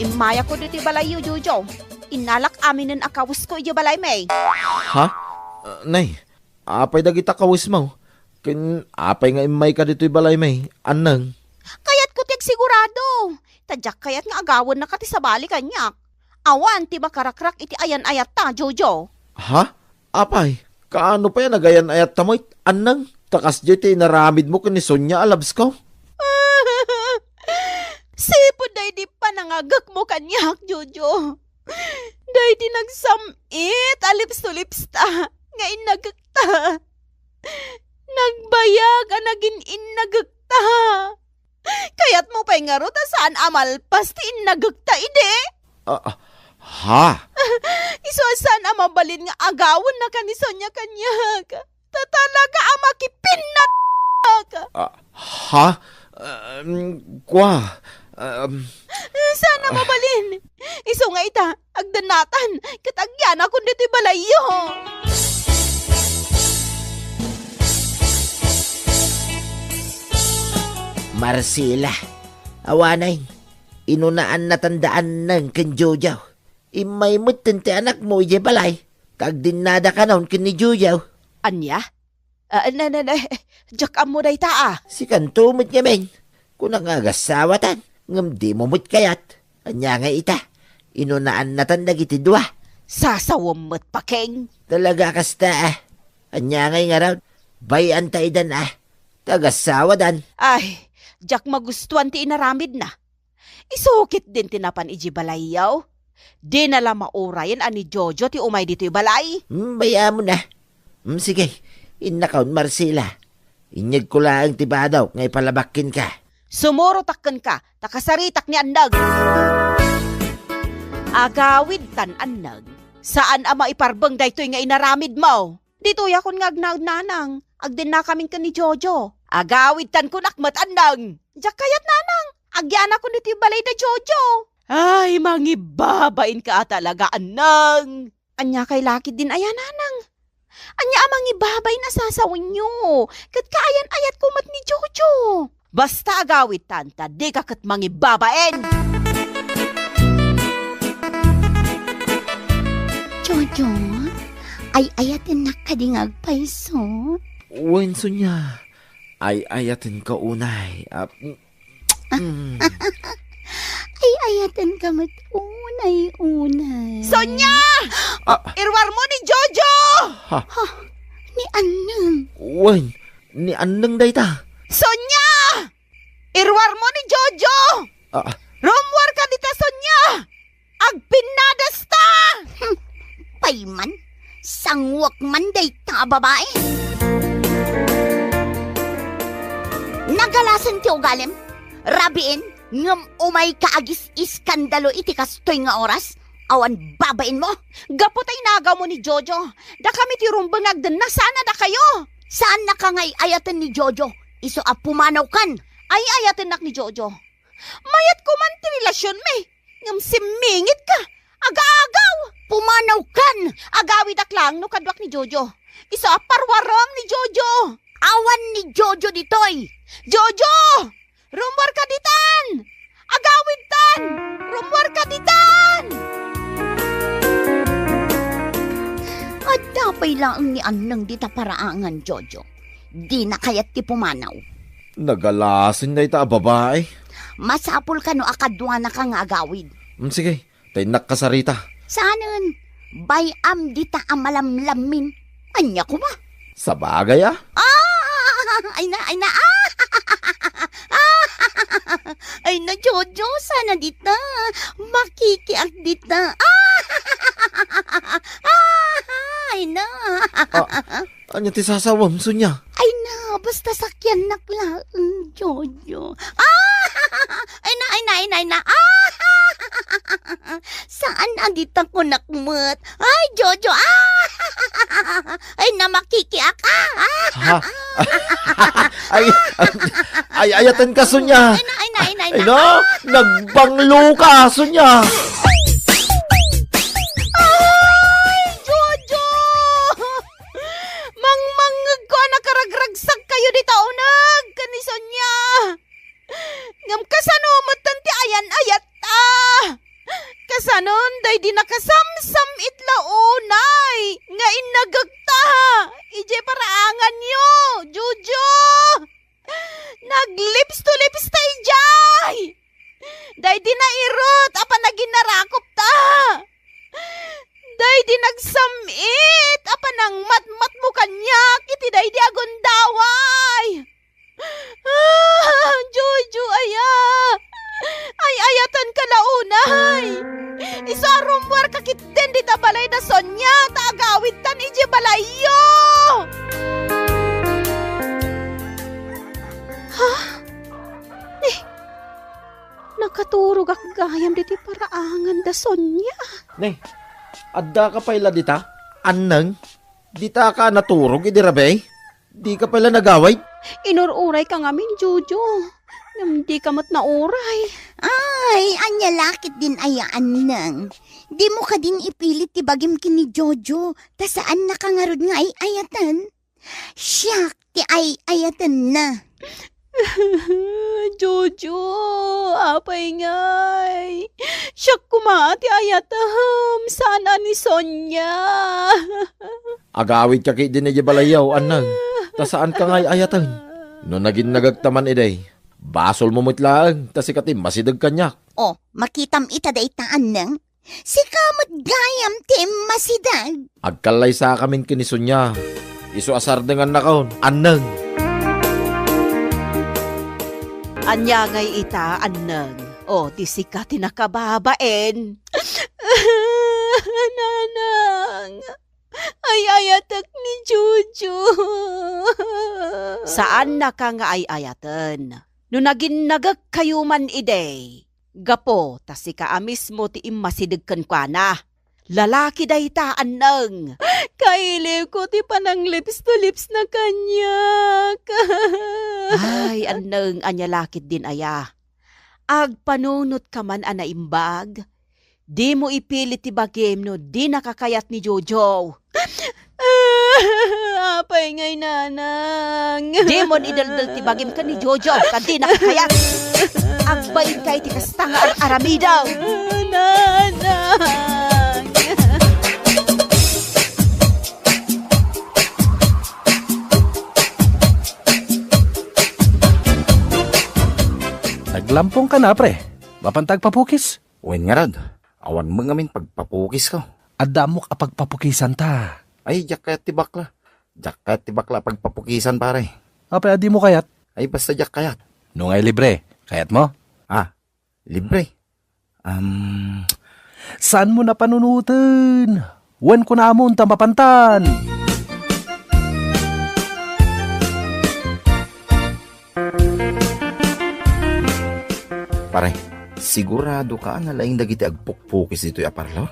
Immayakon ditoy balayyo, Jojo. Innalak aminen a kawesko idiay balaymi. Ha? Ah, nay, apay dagita kawesmo? Ken apay nga immayka ditoy balaymi, Anneng? Kayatko ti agsigurado. Ta diak kayat nga agawennaka ti sabali kaniak. Awan ti makarakrak iti ayan-ayatta, Jojo. Ha? Apay, kaano pay a nagayan-ayatta met, Anneng? Ta kasdiay ti inaramidmo ken ni Sonia a labsko? Sipud daydi panangagekmo kaniak, Jojo. Daydi nagsam-it a lipsulipsta nga innagekta. Nagbayag a nagin-innagekta. Kayatmo pay ngarud a saan a malpas ti innagekta idi? Ah, ah, ha? Isu a saan a mabalin nga agawennaka ni Sonia kaniak. Ta talaga a makipinnat! Ah, ha? Um, kwa? Um, Saan a mabalin? Isu nga ita, agdennatan, ket agyanakon ditoy balayyo. Marcela, awanen, inunaannatan da Anneng ken Jojo. Immay metten ti anakmo idiay balay, ta agdennada kanon ken ni Jojo. Ania? Ah, na, na, na, diak ammo dayta, ah. Sikanto met ngamin. Kunak nga agassawatan, ngem dimo met kayat. Ania ngay ita? Inunaannatan dagiti dua. Sasawem met, Pakeng. Talaga kasta, ah. Ania ngay ngarud? Bay-anta idan, ah. Ta agassawadan. Ay, diak magustuan ti inaramidna. Isu ketdin ti napan idiay balayyo. Dina la maurayen a ni Jojo ti umay ditoy balay. Hmm, bay-amon a. Hmm, sige, innakon, Marcela. Inyegko laeng ti badok nga ipalabak kenka. Sumurotak kenka, ta kasaritak ni Anneng. Agawidtan, Anneng. Saan a maiparbeng daytoy nga inaramidmo. Ditoyakon nga agnaed, Nanang. Agdennakamin ken ni Jojo. Agawidtan kunak met, Anneng. Diak kayat, Nanang. Agyanakon ditoy balay da Jojo. Ay, mangibabainka a talaga, Anneng. Ania kay la ketdin aya, Nanang? Ania a mangibabain a sasawenyo? Ket kaayan-ayatko met ni Jojo. Basta agawidtan ta dika ket mangibabain. Jojo, ay-ayatennak kadi nga agpayso? Wen, Sonia. Ay-ayatenka unay. Ah, mm. Ay-ayatenka met unay-unay. Sonia! Ah. Iruarmo ni Jojo! Ha? Ha? Ni Anneng. Wen, ni Anneng dayta. Sonia! Iruarmo ni Jojo! Ah. Rummuarka dita, Sonia! Agpinnadasta! Hmm, payman, sanguek man dayta a babai. Nagalasen ti ugalim, rabiin, ngem umayka agis-iskandalo iti kastoy nga oras? Awan babainmo? Gapu ta inagawmo ni Jojo, dakami ti rumbeng nga agdenna sana dakayo. Saannaka nga ay-ayaten ni Jojo, isu a pumanawkan. Ay-ayatennak ni Jojo. Mayat koman ti relasionmi, ngem simmingitka. Agaagaw! Pumanawkan! Agawidak laeng no kaduak ni Jojo. Isu a parwarem ni Jojo. Awan ni Jojo ditoy. Jojo! Rummuarka ditan! Agawidtan! Rummuarka ditan! Adda pay laeng ni Anneng dita paraangan, Jojo. Dina kayat ti pumanaw. Nagalasen dayta a babai. Masapul kano a kaduanaka nga agawid. Mm, sige, ta innak kasarita. Saanen, bay-am dita a malamlammin. Ania koma? Sabagay a. Ah! Ay na, ay na, ah! Ay na, Jojo, sana dita. Makikiak dita. Ah! Ay na. Ah, ania ti sasawem, Sonia? Ay na, a basta sakiannak laeng, Jojo. Ah! Ay na, ay na, ay na, ay na. Ah! Saan a dita kunak met? Ay, Jojo. Ah! Ay na, makikiak. Ah! Ha? Ay, ay, ay, ayaten ka, Sonia. Ay na, ay na, ay na, ay na. Ay, no? Nagbanglo ka, Sonia. Ay, Jojo! Mangmangngegko a nakaragragsakkayo dita uneg ken ni Sonia. Ngem kasano metten ti ayan-ayatta? Kasanon daydi nakasamsam-it la unay nga innagekta idiay paraanganyo, Jojo? Naglips to lips ta idiay! Daydi nairut a panaginarakopta! Daydi nagsam-it a panangmatmatmo kaniak iti daydi a gundaway! Ah, Jojo aya! Ay-ayatenka la unay! Isu a rummuarka ketdin dita balay da Sonia ta agawidtan idiay balayyo! Ha? Ni, nakaturogak gayam ditoy paraangan da Sonia. Ni, addaka pay la dita? Anneng? Ditaka naturog idi rabii? Dika pay la nagawid? Inur-urayka ngamin, Jojo. Ngem dika met nauray. Ay, ania la ketdin aya, Anneng? Dimo kadin ipilit ti bagim ken ni Jojo, ta saannaka ngarud nga ay-ayaten. Siak ti ay-ayatenna. Jojo, apay ngay? Siak koma ti ayatem, saan a ni Sonia. Agawidka ketdin idiay balayyo, Anneng. Ta saanka nga ay-ayaten. No naginnagekta man idi, basolmo met laeng ta sika ti masideg kaniak. O, makitam ita dayta, Anneng. Sika met gayam ti immasideg. Agkallaysakamin ken ni Sonia. Isu a sardengannakon, Anneng. Ania ngay ita, Anneng? O, ti sika ti nakababain. Nanang, ay-ayatek ni Jojo. Saannaka nga ay-ayaten. No naginnagekkayo man idi, gapu ta sika a mismo ti immasideg kenkuana. Lalaki dayta, Anneng. Kailiwko ti pananglips to lips na kaniak. Ay, Anneng, ania la ketdin aya? Agpanunotka man a naimbag? Dimo ipilit ti bagim no dinaka kayat ni Jojo. Apay ngay, Nanang? Dimon ideldel ti bagim ken ni Jojo, ta dinaka kayat. Agbainka iti kasta nga ar-aramidem. Nanang! Naglampong ka na, pre. Mapanta agpapukis? Wen ngarud, awan met ngamin pagpapukisko. Adda ammok a pagpapukisan ta. Ay, diak kayat ti bakla. Diak kayat ti bakla a pagpapukisan, pare. Apay a dimo kayat? Ay, basta diak kayat. No ngay libre, kayatmo? Ah, libre? Um, Saanmo a panunoten? Wen, kunamon ta mapantan. Pare, siguradoka a nalaing dagiti agpukpukis ditoy a parlor?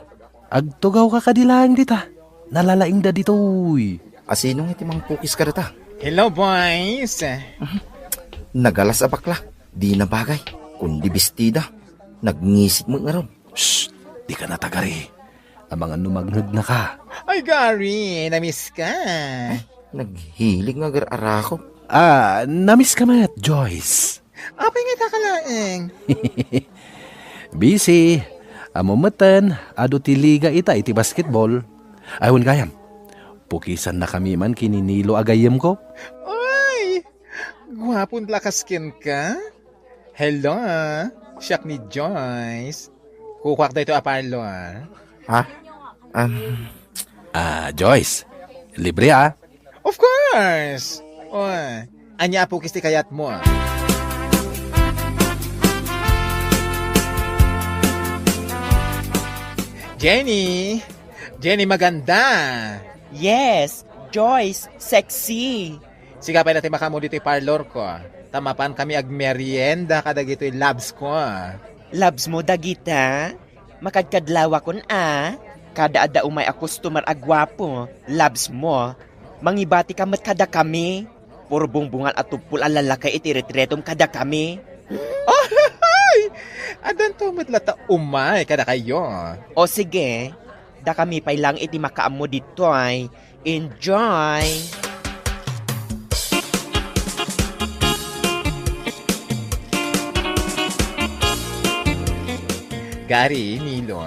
Agtugawka kadi laeng dita. Nalalaingda ditoy. A, sino nga iti mangpukis kadata? Hello, boys! Mhm. Nagalas a bakla. Di na bagay. Kundi bestida. Nagngisik met ngarud. Shh! Dika natagari. Amangan no mangngegna ka. Ay, Gary, namiss ka. Ay, naghilig nga agar-arakop. Ah, namiss ka met, Joyce. Apay nga ita ka laeng? Busy. Ammom metten, adu ti liga ita iti basketball. Ay, wen gayam. Pukisannakami man ken ni Nilo a gayyemko. Ay, guapon lakas kenka. Hello, siak ni Joyce. Kukuak daytoy a parlor. Ha? Um, Ah, Joyce, libre, ah. Of course! O, ania a pukis ti kayatmo, ah? Jenny! Jenny Maganda! Yes, Joyce, sexy. Sika pay dayta ti makaammo ditoy parlor ko. Ta mapan kami agmerienda kadagitoy labs ko. Labs mo dagita? Makadkadlawakon a. Kada adda umay a customer a guapo, labs mo. Mangibati ka met kadakami. Puro bungbungan a tuppol a lalaki iti retretom kadakami. Ay! Addanto met latta umay kadakayo. O sige, dakami pay lang iti makaammo ditoy. Enjoy! Gary, Nilo,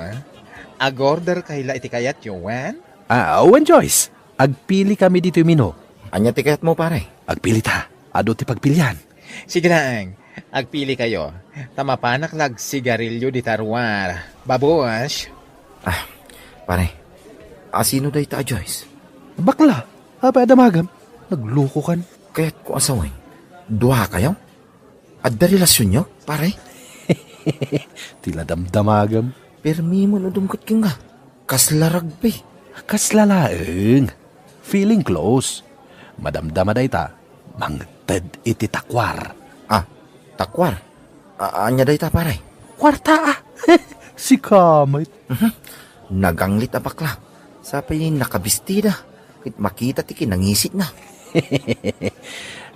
agorder kay la iti kayatyo, wen? Ah, wen, Joyce. Agpili kami ditoy menu. Ania ti kayatmo, pare? Agpili ta. Adu ti pagpilian. Sige laeng. Agpili kayo. Ta mapanak la agsigarilio dita ruar. Babush. Ah, pare. Asino dayta a Joyce? Bakla. Apay a damagam? Naglukokan. Kayatko a sawen. Dua kayo? Adda relasyonyo, pare? Ti la damdamagam. Permi man udum ket kenka. Kasla ragpi. Kasla laeng. Feeling close. Madamdama dayta, mangted iti takwar. Ah, takwar? A-, ania dayta, pare? Kwarta, ah. Sika met. Mhm. Naganglit a bakla. Sapay nakabistida. Ket makita ti kinangisitna.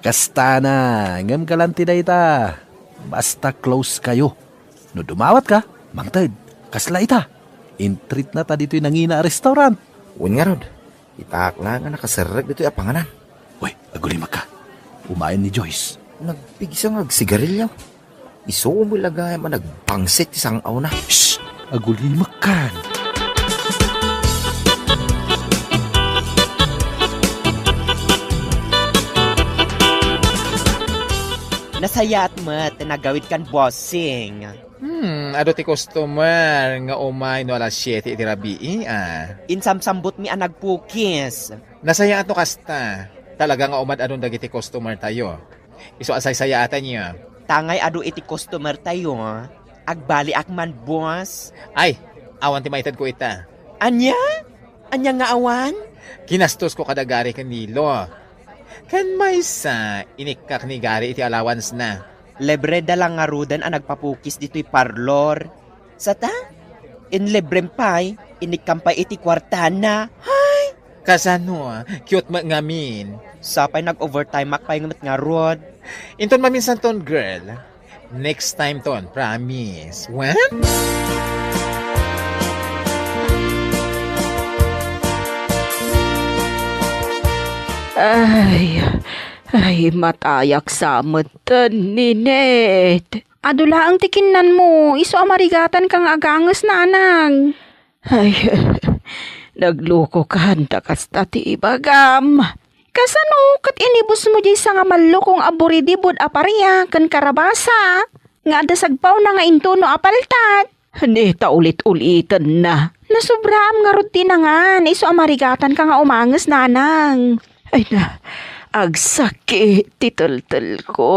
Kastana, ngem galante dayta. Basta close kayo. No dumawat ka, mangted. Kasla ita. Intreat na ta ditoy nangina a restaurant. Wen ngarud, itaak la nga nakaserrek ditoy a panganan. Uy, agulimek ka. Umayen ni Joyce. Nagpigsa nga agsigarilyo. Isu met la gayam a nagpangsit ti sang-awna. Shh! Agulimek kan. Nasayaat met ti nagawid kan bossing. Hmm, adu ti customer nga umay no alas siete iti rabii, ah. Insamsambutmi a nagpukis. Nasayaat no kasta. Talaga nga umad-adun dagiti customer tayo. Isu a saysayaatanyo. Tangay adu iti customer tayo, agbaliak man, boss. Ay, awan ti maitedko ita. Ania? Ania nga awan? Kinastosko kada Gary ken Nilo. Ken maysa, inikkak ni Gary iti allowance na. Libre da lang ngaruden a nagpapukis ditoy parlor. Sata? Inlibrem pay, inikkam pay iti kuartana. Hay! Kasano? Cute met ngamin. Sapay nag-overtime ak pay met ngarud. Inton maminsan ton, girl. Next time ton, promise. Wen? Ay, ay, matayak sa met, Ninette. Adu laeng ti kinnanmo, isu a marigatanka nga aganges, nanang. Ay, naglukokan ta kasta ti ibagam. Kasano ket inibusmo diay sangamallokong a buridibud a paria ken karabasa nga adda sagpawna nga intono a paltat? Ni ta ulit-ulitenna. Nasobraam ngarud ti nangan, isu a marigatanka nga umanges, nanang. Ay na, agsakit ti teltelko.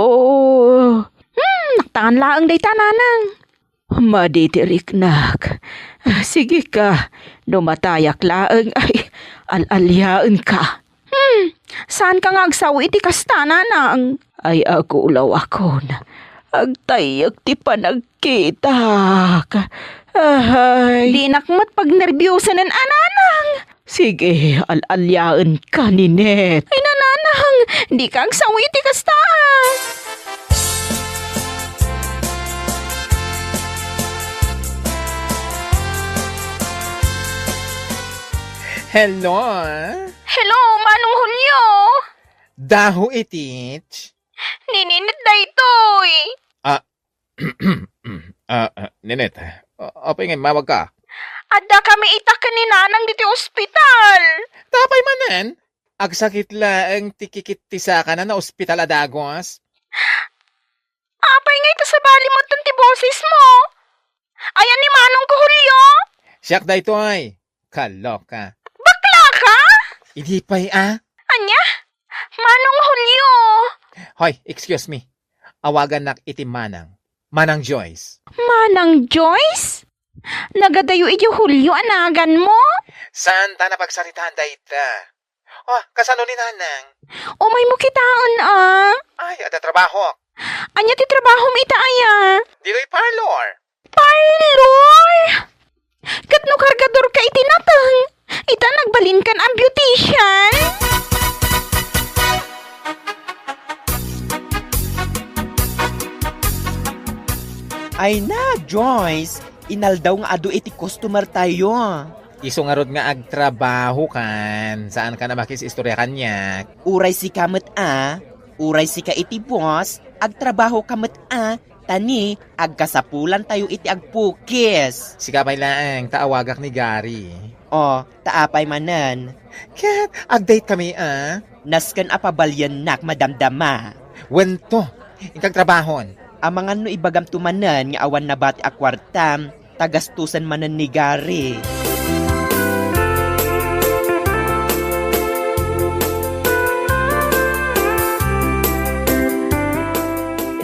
Hmm, naktangan laeng dayta, nanang. Madi ti riknak. Sige ka, no matayak laeng ay al-aliaenka. Hmm, saanka nga agsaw iti kasta, nanang? Ay, agulawakon. Agtayyek ti panagkitak. Ay. Dinak met pagnerbiusanen a, nanang. Sige, al-aliaenka, Ninette. Ay, nananang, dika agsaw iti kasta. Hello? Hello, Manong Julio? Dahu itich? Ni Ninette daytoy. Ah, ah, ah, Ninette, a-, apay nga immawag ka? Adda kami ita ken ni Nanang ditoy ospital. Tapay manen? Agsakit laeng ti kikit ti sakana, ospital a dagus. Apay nga ita sabali met ti bosesmo? Ayan ni Manongko Julio? Siak daytoy. Kaloka. Bakla ka? Idi pay a. Ania? Manong Julio. Hoy, excuse me. Awagannak iti Manang. Manang Joyce. Manang Joyce? Nagadayo idi Julio a naganmo? Saan ta napagsaritaan dayta? Oh, kasano ni Nanang? Umaymo kitaen, a. Ay, adda trabahok. Ania ti trabahom ita aya? Ditoy parlor. Parlor? Ket no kargadorka iti nateng, ita nagbalinkan a beautician? Ay na, Joyce, inaldaw nga adu iti customer tayo. Isu ngarud nga agtrabahokan, saanka a makis-istorya kaniak. Uray sika met a, uray sika iti boss, agtrabahoka met a, ta ni agkasapulantayo iti agpukis. Sika pay laeng, ta awagak ni Gary. O, ta apay manen? Ket agdate kami a. Nasken a pabaliennak madamdama. Wen to, inkag trabahon. Amangan no ibagamto manen nga awan nabati a kuartam, ta gastusen manen ni Gary.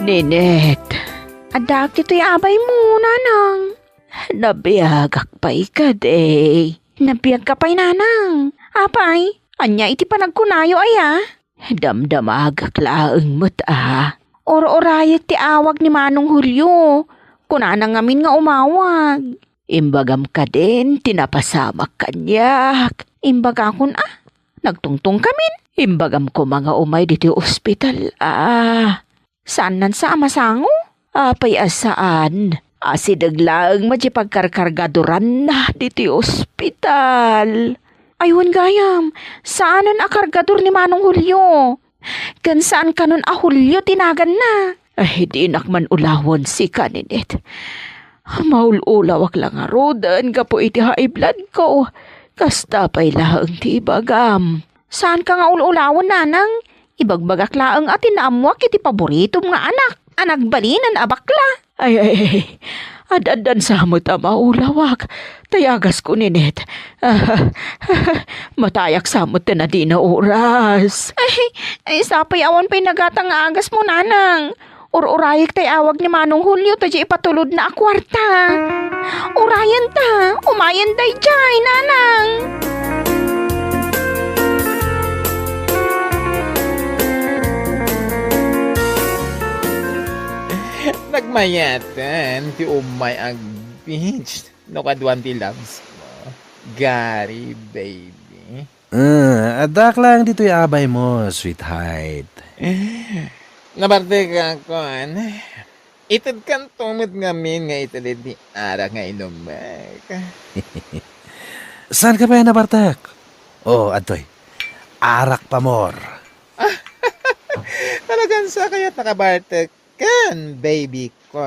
Ninette, addaak ditoy abaymo, Nanang. Nabiagak pay kadi. Nabiagka pay, Nanang. Apay, ania iti panagkunayo aya? Damdamagak laeng met a. Ur-urayek ti awag ni Manong Julio. Kunana ngamin nga umawag. Imbagam kadin ti napasamak kaniak. Imbagakon a, nagtungtongkamin. Imbagam koma nga umay ditoy ospital a. Saannan sa a masango? Apay a saan? Asideg laeng met ti pagkarkargadoranna ditoy ospital. Ay, wen gayam, saanen a kargador ni Manong Julio. Ken saan kanon a Julio ti naganna. Ay, dinak man ulawen sika, Ninette. Maul-ulawak la ngaruden gapu iti high blood ko. Kasta pay laeng ti ibagam. Saanka nga ul-ulawen, Nanang. Ibagbagak laeng a ti naammoak iti paboritom nga anak a nagbalinen a bakla. Ay, ay, ay. Ad-addan sa met a maulawak. Tay agas ko, Ninette. Matayak sa met ti nadina oras. Ay, ay, sapay awan pay nagatang nga agasmo, Nanang. Ur-urayek tay awag ni Manong Julio ta diay ipatulodna a kuarta. Urayen ta, umayen daydiay, Nanang. Nagmayaten ti umay agbeach no kaduan ti loves mo, Gary, baby. Ah, addaak laeng ditoy abaymo, sweetheart. Nabartekakon. Itedkanto met ngamin nga ited iti arak nga inumek. Saanka pay a nabartek? Oo, adtoy. Arak pay, amor. Talagan sa kayat nakabartek? Ken, baby ko.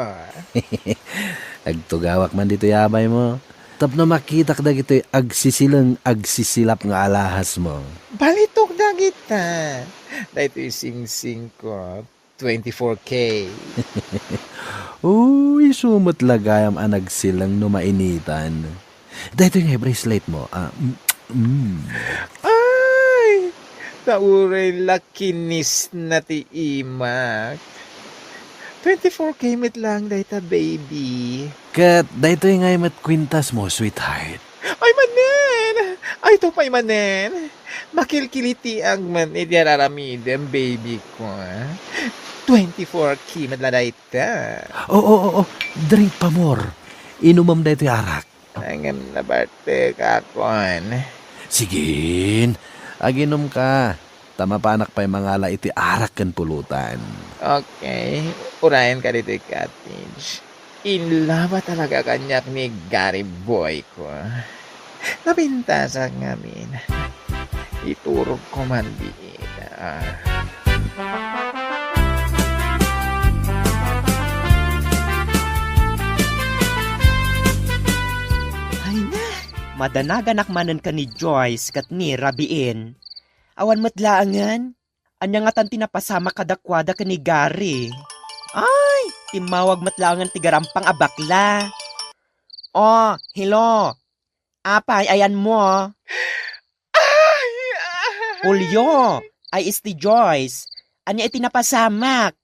Agtugawak man ditoy abaymo tapno makitak dagitoy agsisileng, agsisilap nga alahasmo. Balitok dagita. Daytoy singsing ko, twenty-four K. Uy, isu met la gayam a nagsileng no mainitan. Daytoy nga bracelet mo, ah, mm, mm. Ay! Ta uray la kinisna ti imak. Twenty-four K met laeng dayta, baby. Ket daytoy ngay met kwintas mo, sweetheart. Ay, manen! Ay, to pay manen! Makilkilitiak man iti ar-aramidem, baby ko, ah. Twenty-four K met la dayta. Oo, oo, oo. Drink pay, amor. Inumem daytoy arak. Ngem nabartekakon. Sigin, aginumka, ta mapanak pay mangala iti arak ken pulutan. Okay, urayenka ditoy cottage. In love talaga kaniak ni Gary boy ko. Napintasak ngamin. Iturogko man diay. Ah. Ay na! Madanaganak manen ken ni Joyce ket ni Rabiin. Awan met laengen. Ania ngatan ti napasamak kadakuada ken ni Gary? Ay, timmawag met laengen ti garampang a bakla. Oh, hello. Apay, ayanmo? Ay, ay. Julio, ay isti Joyce. Ania iti napasamak?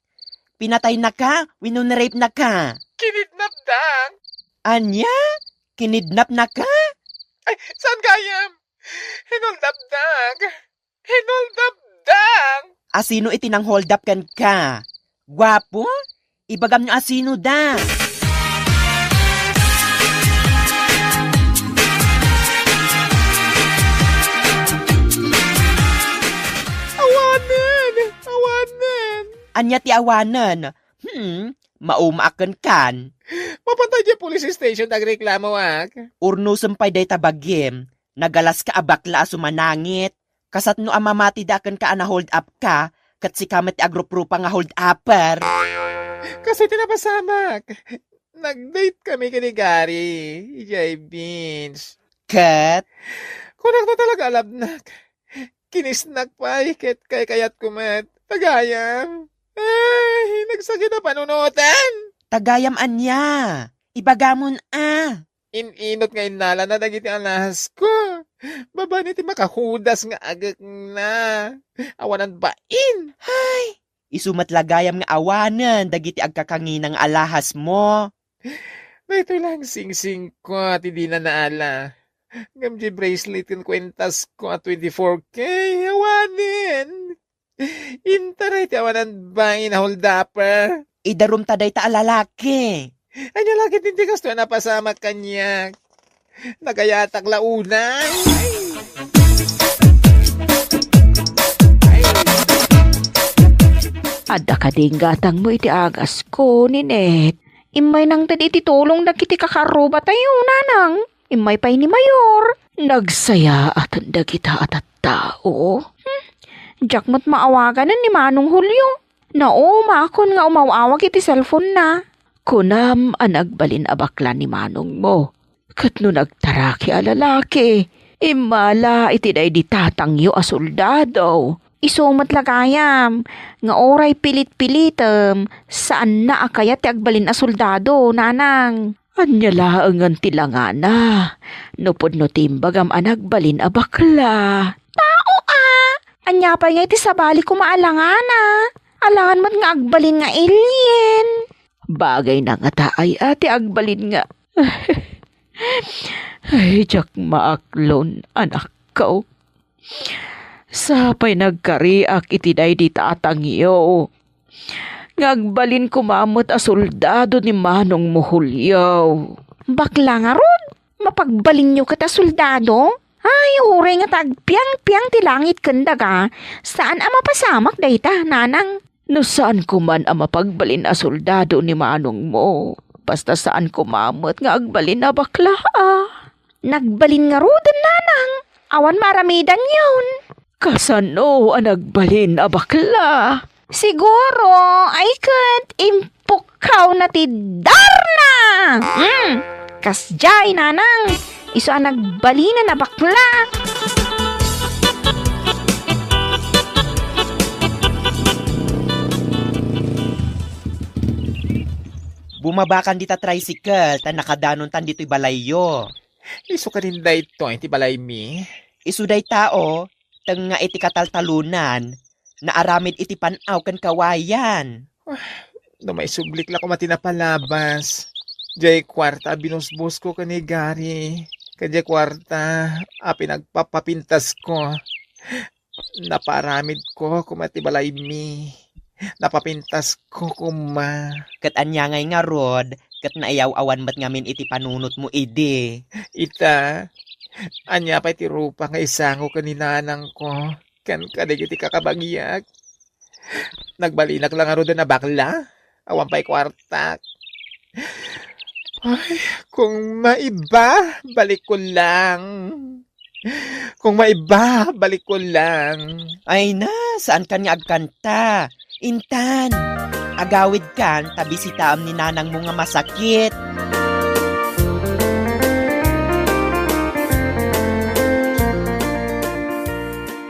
Pinataynaka wenno ni-rapenaka? Kinidnapdak. Ania? Kinidnapnaka? Ay, saan gayam? Hinulnapdak. Hinoldapda! Asino iti nang-hold up kenka? Guapo? Ibagam no asino da. Awanen! Awanen! Ania ti awanen? Hmm, mauma a kenkan. Mapan ta idiay police station ta agreklamoak. Urnosem pay dayta bagim. Nagalaska a bakla a sumanangit. Kasano a mamatida kenka a na-hold up ka, ket sika met ti agruprupa nga hold upper. Kastoy ti napasamak. Nag-date kami ken ni Gary, idiay beach. Ket? Kunak no talaga a love-nak. Kinisnak pay, ket kaykayatko met. Tagayam. Ay, nagsakit a panunotan. Tagayam ania? Ibagamon a. In-inot nga innalana dagiti alahas ko. Babaen iti makahudas nga agekna. Awanan bain. Hay! Isu met la gayam nga awanen dagiti agkakangina nga alahas mo. Daytoy lang singsing ko ti dina naala. Ngem di bracelet ken kuentas ko a twenty-four K, awanen. Intaray ti awanan bain a hold-upper. Idarum ta dayta a lalaki. Ania la ket ti kastoy a napasamak kaniak? Nagayatak la unay. Adda kadi gatangmo iti agasko, Ninette? Immay nangted iti tulong dagiti kakarrubatayo, nanang. Immay pay ni Mayor. Nagsayaaten dagita a tattao. Hmm. Diak met maawaganen ni Manong Julio. Naumakon nga umaw-awag iti cellphone-na. Kunam a nagbalin a bakla ni manongmo. Ket no nagtaraki a lalaki, immala iti daydi tatangyo a soldado. Isu met la gayam, nga uray pilit-pilitem, saanna a kayat ti agbalin a soldado, nanang. Ania laengen ti langana? No pudno ti imbagam a nagbalin a bakla. Tao a! Ania pay nga iti sabali koma a langana? Alangan met nga agbalin nga alien. Bagayna ngata aya ti agbalin nga Ay, diak maaklon, anakko. Sapay nagkariak iti daydi tatangyo. Nga agbalin koma met a soldado ni manongmo Julio. Bakla ngarud, mapagbalinyo ket a soldado? Ay, uray nga ta agpiangpiang ti langit ken daga, saan a mapasamak dayta, nanang. No saanko man a mapagbalin a soldado ni manongmo, basta saanko koma met nga agbalin a bakla a. Nagbalin ngaruden, nanang. Awan maaramidanyon. Kasano a nagbalin a bakla? Siguro, ay ket impukawna ti darna. Hmm, kasdiay, nanang. Isu a nagbalin a bakla. Bumabakan dita tricycle, ta nakadanontan ditoy balayyo. Isu kadin daytoy ti balaymi? Isu dayta, o, tengnga iti kataltalonan, naaramid iti pan-aw ken kawayan. Ah, no maisublik la koma ti napalabas. Diay kuarta a binusbosko ken ni Gary. Ken diay kuarta a pinagpapapintasko. Napaaramidko koma ti balaymi. Napapintasko koma. Ket ania ngay ngarud, ket naiyaw-awan met ngamin iti panunotmo idi? Ita, ania pay ti rupa nga isango ken ni nanangko ken kadagiti kakabagiak? Nagbalinak la ngaruden a bakla? Awan pay kuartak. Ay, kung maiba, balikko lang. Kung maiba, balikko lang. Ay na, saankan nga agkanta? Intan, agawidkan ta bisitaam ni nanangmo nga masakit.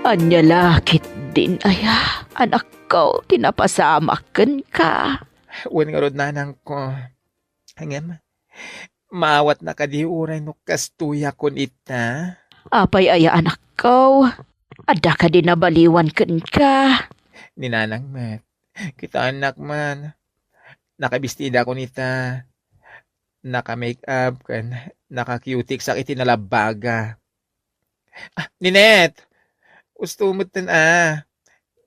Ania la ketdin aya, anakko, ti napasamak kenka? Wen ngarud, nanangko. Ngem, maawatna kadi uray no kastoyak kun ita? Apay aya, anakko? Adda kadi nabaliwan kenka? Ni nanang met. Kitaennak man. Nakabistida kun ita. Naka-make up ken naka-cutex-ak iti nalabbaga. Ah, Ninette! Usto metten a.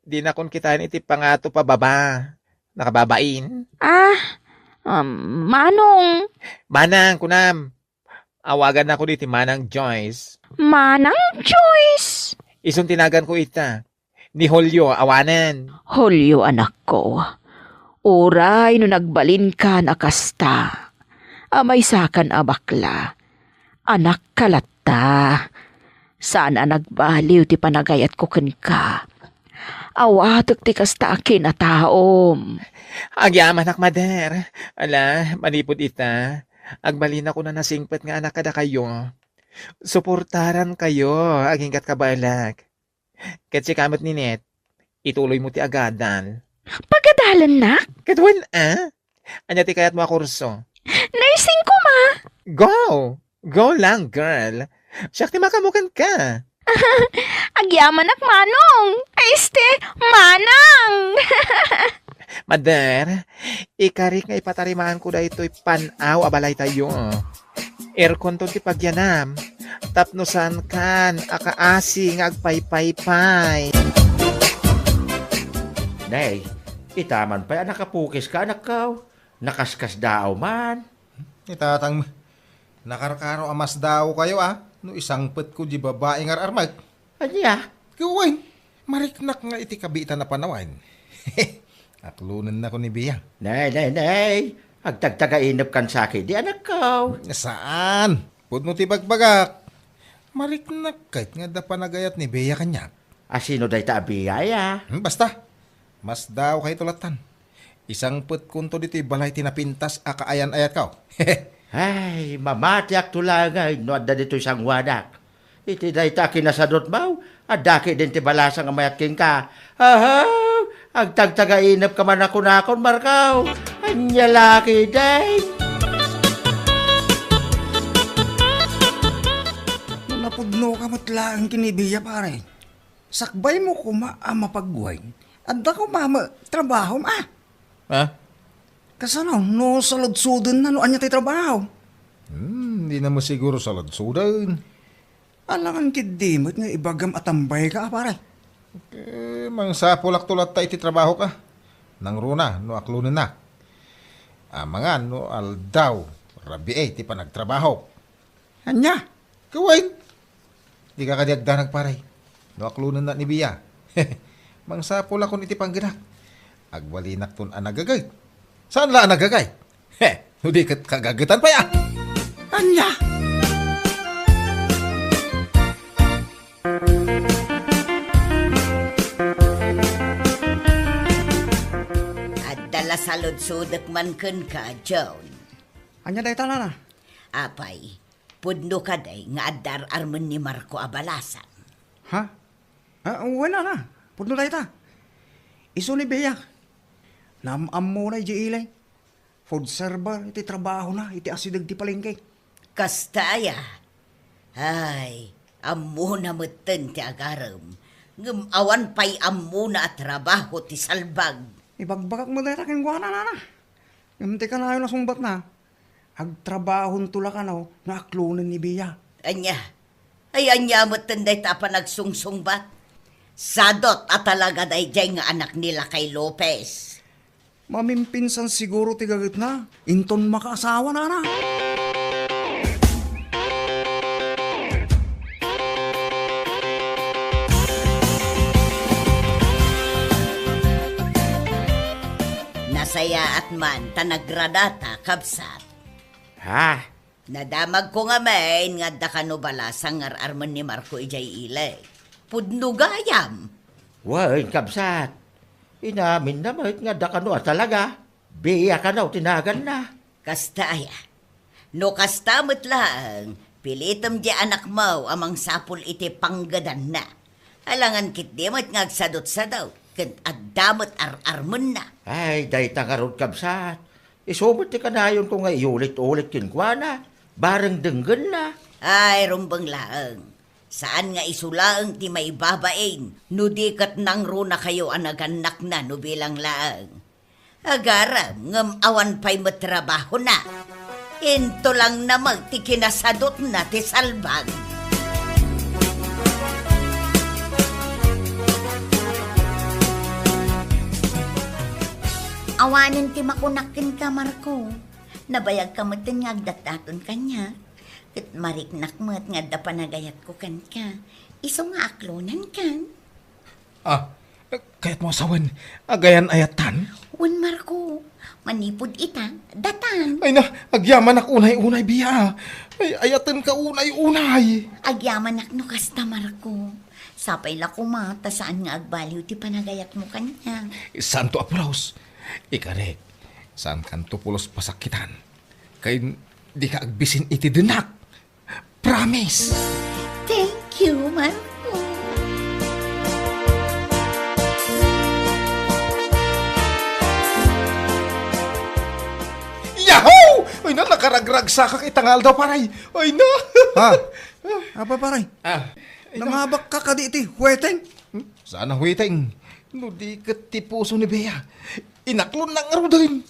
Dinakon kitaen iti pangato pababa. Nakababain. Ah, um, Manong. Manang, kunam. Awagannakon iti Manang Joyce. Manang Joyce? Isun ti naganko ita. Ni Julio, awanen. Julio, anakko. Uray no nagbalinkan a kasta, a maysakan a bakla, anakka latta. Saan a nagbaliw ti panagayatko kenka. Awatek ti kasta a kinataom. Agyamanak, mader. Ala, manipud ita, agbalinakon a nasingpet nga anak kadakayo. Suportarankayo aginggat kabaelak. Ket sika met, Ninette, ituloymo ti agadal. Pagadalennak? Ket wen a? Ania ti kayatmo a kurso? Nursing koma. Go! Go lang, girl. Siak ti makamukan ka. Agyamanak, Manong. Ay, este, Manang. Mader, ikarik nga ipatarimaanko daytoy pan-aw a balaytayo. Airconton ti pagyanam, tapno saankan a kaasi nga agpaypaypay. Nay, itaman pay a nakapukiska, anakko. Nakaskasdaaw man. Itatang, nakarkaro a masdaawkayo a no isangpetko di babai nga ar-armek. Ania? Ket wen, mariknak nga iti kabiitan a panawen. Aklonennako ni Bea. Nay, nay, nay. Agtagtagainepkan saki di anakko. Saan? Pudno ti bagbagak. Mariknak ket nga adda panagayat ni Bea kaniak. A sino dayta a Bea, aya? Hmm, basta. Masdaawkayto lattan. Isangpetkonto ditoy balay ti napintas a kaayan-ayatko. Ay, mamatiakto laeng no adda ditoy sanguanak. Iti dayta a kinasadutmo, adda ketdin ti balasang a mayat kenka. Aha! Agtagtagainepka man a kunakon, Marco. Ania la ketdin? Napudnoka met laeng ken ni Bea, pare. Sakbaymo koma a mapagweng. Adda koma met trabahom, a? Ha? Kasano no saludsodenna no ania ti trabaho? Hmm, dina met siguro saludsoden. Alangan ketdi met nga ibagam a tambayka, a, pare. Eh, mangsapulakto latta iti trabahoka. Nangruna no aklonennak. Amangan no aldaw, rabii ti panagtrabahok. Ania? Ket wen, dika kadi agdanag, pare. No aklonennak ni Bea, mangsapulakon iti panggenak. Agbalinakton a nagaget. Saan la a nagagay? He, no di ket kagagetan pay, a. Ania? Adda la saludsodek man kenka, John. Ania dayta, nana? Apay, pudno kadi nga adda ar-armen ni Marco a balasang? Ha? Ah, wen, nana. Pudno dayta. Isu ni Bea. Naam-ammona idiay ili. Food server iti trabahona iti asideg ti palengke. Kasta aya? Ay, ammona metten ti agarem. Ngem awan pay ammona a trabaho ti salbag. Ibagbagak met dayta kenkuana, nana. Ngem ti kanayon a sungbatna, agtrabahonto la kano no aklonen ni Bea. Ania? Ay, ania metten dayta a panagsungsungbat? Sadot a talaga daydiay nga anak ni Lakay Lopez. Mamimpinsan siguro ti gagetna, inton makaasawa, nana. Nasayaat man ta nagradata, kabsat. Ha? Nadamagko ngamin nga adda kano balasang nga ar-armen ni Marco idiay ili. Pudno gayam. Wen, kabsat. Inaminna met nga adda kano a talaga. Bea kano ti naganna. Kasta aya? No kasta met laeng, pilitem diay anakmo a mangsapul iti panggedanna. Alangan ketdi met nga agsadutsadut, ket adda met ar-armenna. Ay, dayta ngarud, kabsat. Isu met ti kanayonko nga iyulit-ulit kenkuana, bareng denggenna. Ay, rumbeng laeng. Saan nga isu laeng ti maibabain, no di ket nangrunakayo a nagannakna no bilang laeng. Agarem, ngem awan pay met trabahona. Intolanna met ti kinasadutna ti salbag. Awanen ti makunak kenka, Marco. Nabayagka metten nga agdatdaton kaniak, ket mariknak met nga adda panagayatko kenka. Isu nga aklonankan. Ah, kayatmo a sawen, agayan-ayatan? Wen, Marco, manipud ita, datan. Ay na, agyamanak unay-unay, Bea. Ay, ayatenka unay-unay. Agyamanak no kasta, Marco. Sapay la koma ta saan nga agbaliw ti panagayatmo kaniak. Santo a pulos, ikarik, saankanto pulos pasakkitan. Kay dika agbisin iti dennak. Promise! Thank you, Marco. Yahoo! Ay na, nakaragragsakak ita nga aldaw, paray. Ay na! Ha? Apa, paray? Ah, ito. Nangabakka kadi iti huweteng? Hmm? Saan a huweteng? No di ket ti puso ni Bea. Inaklon na ngaruden.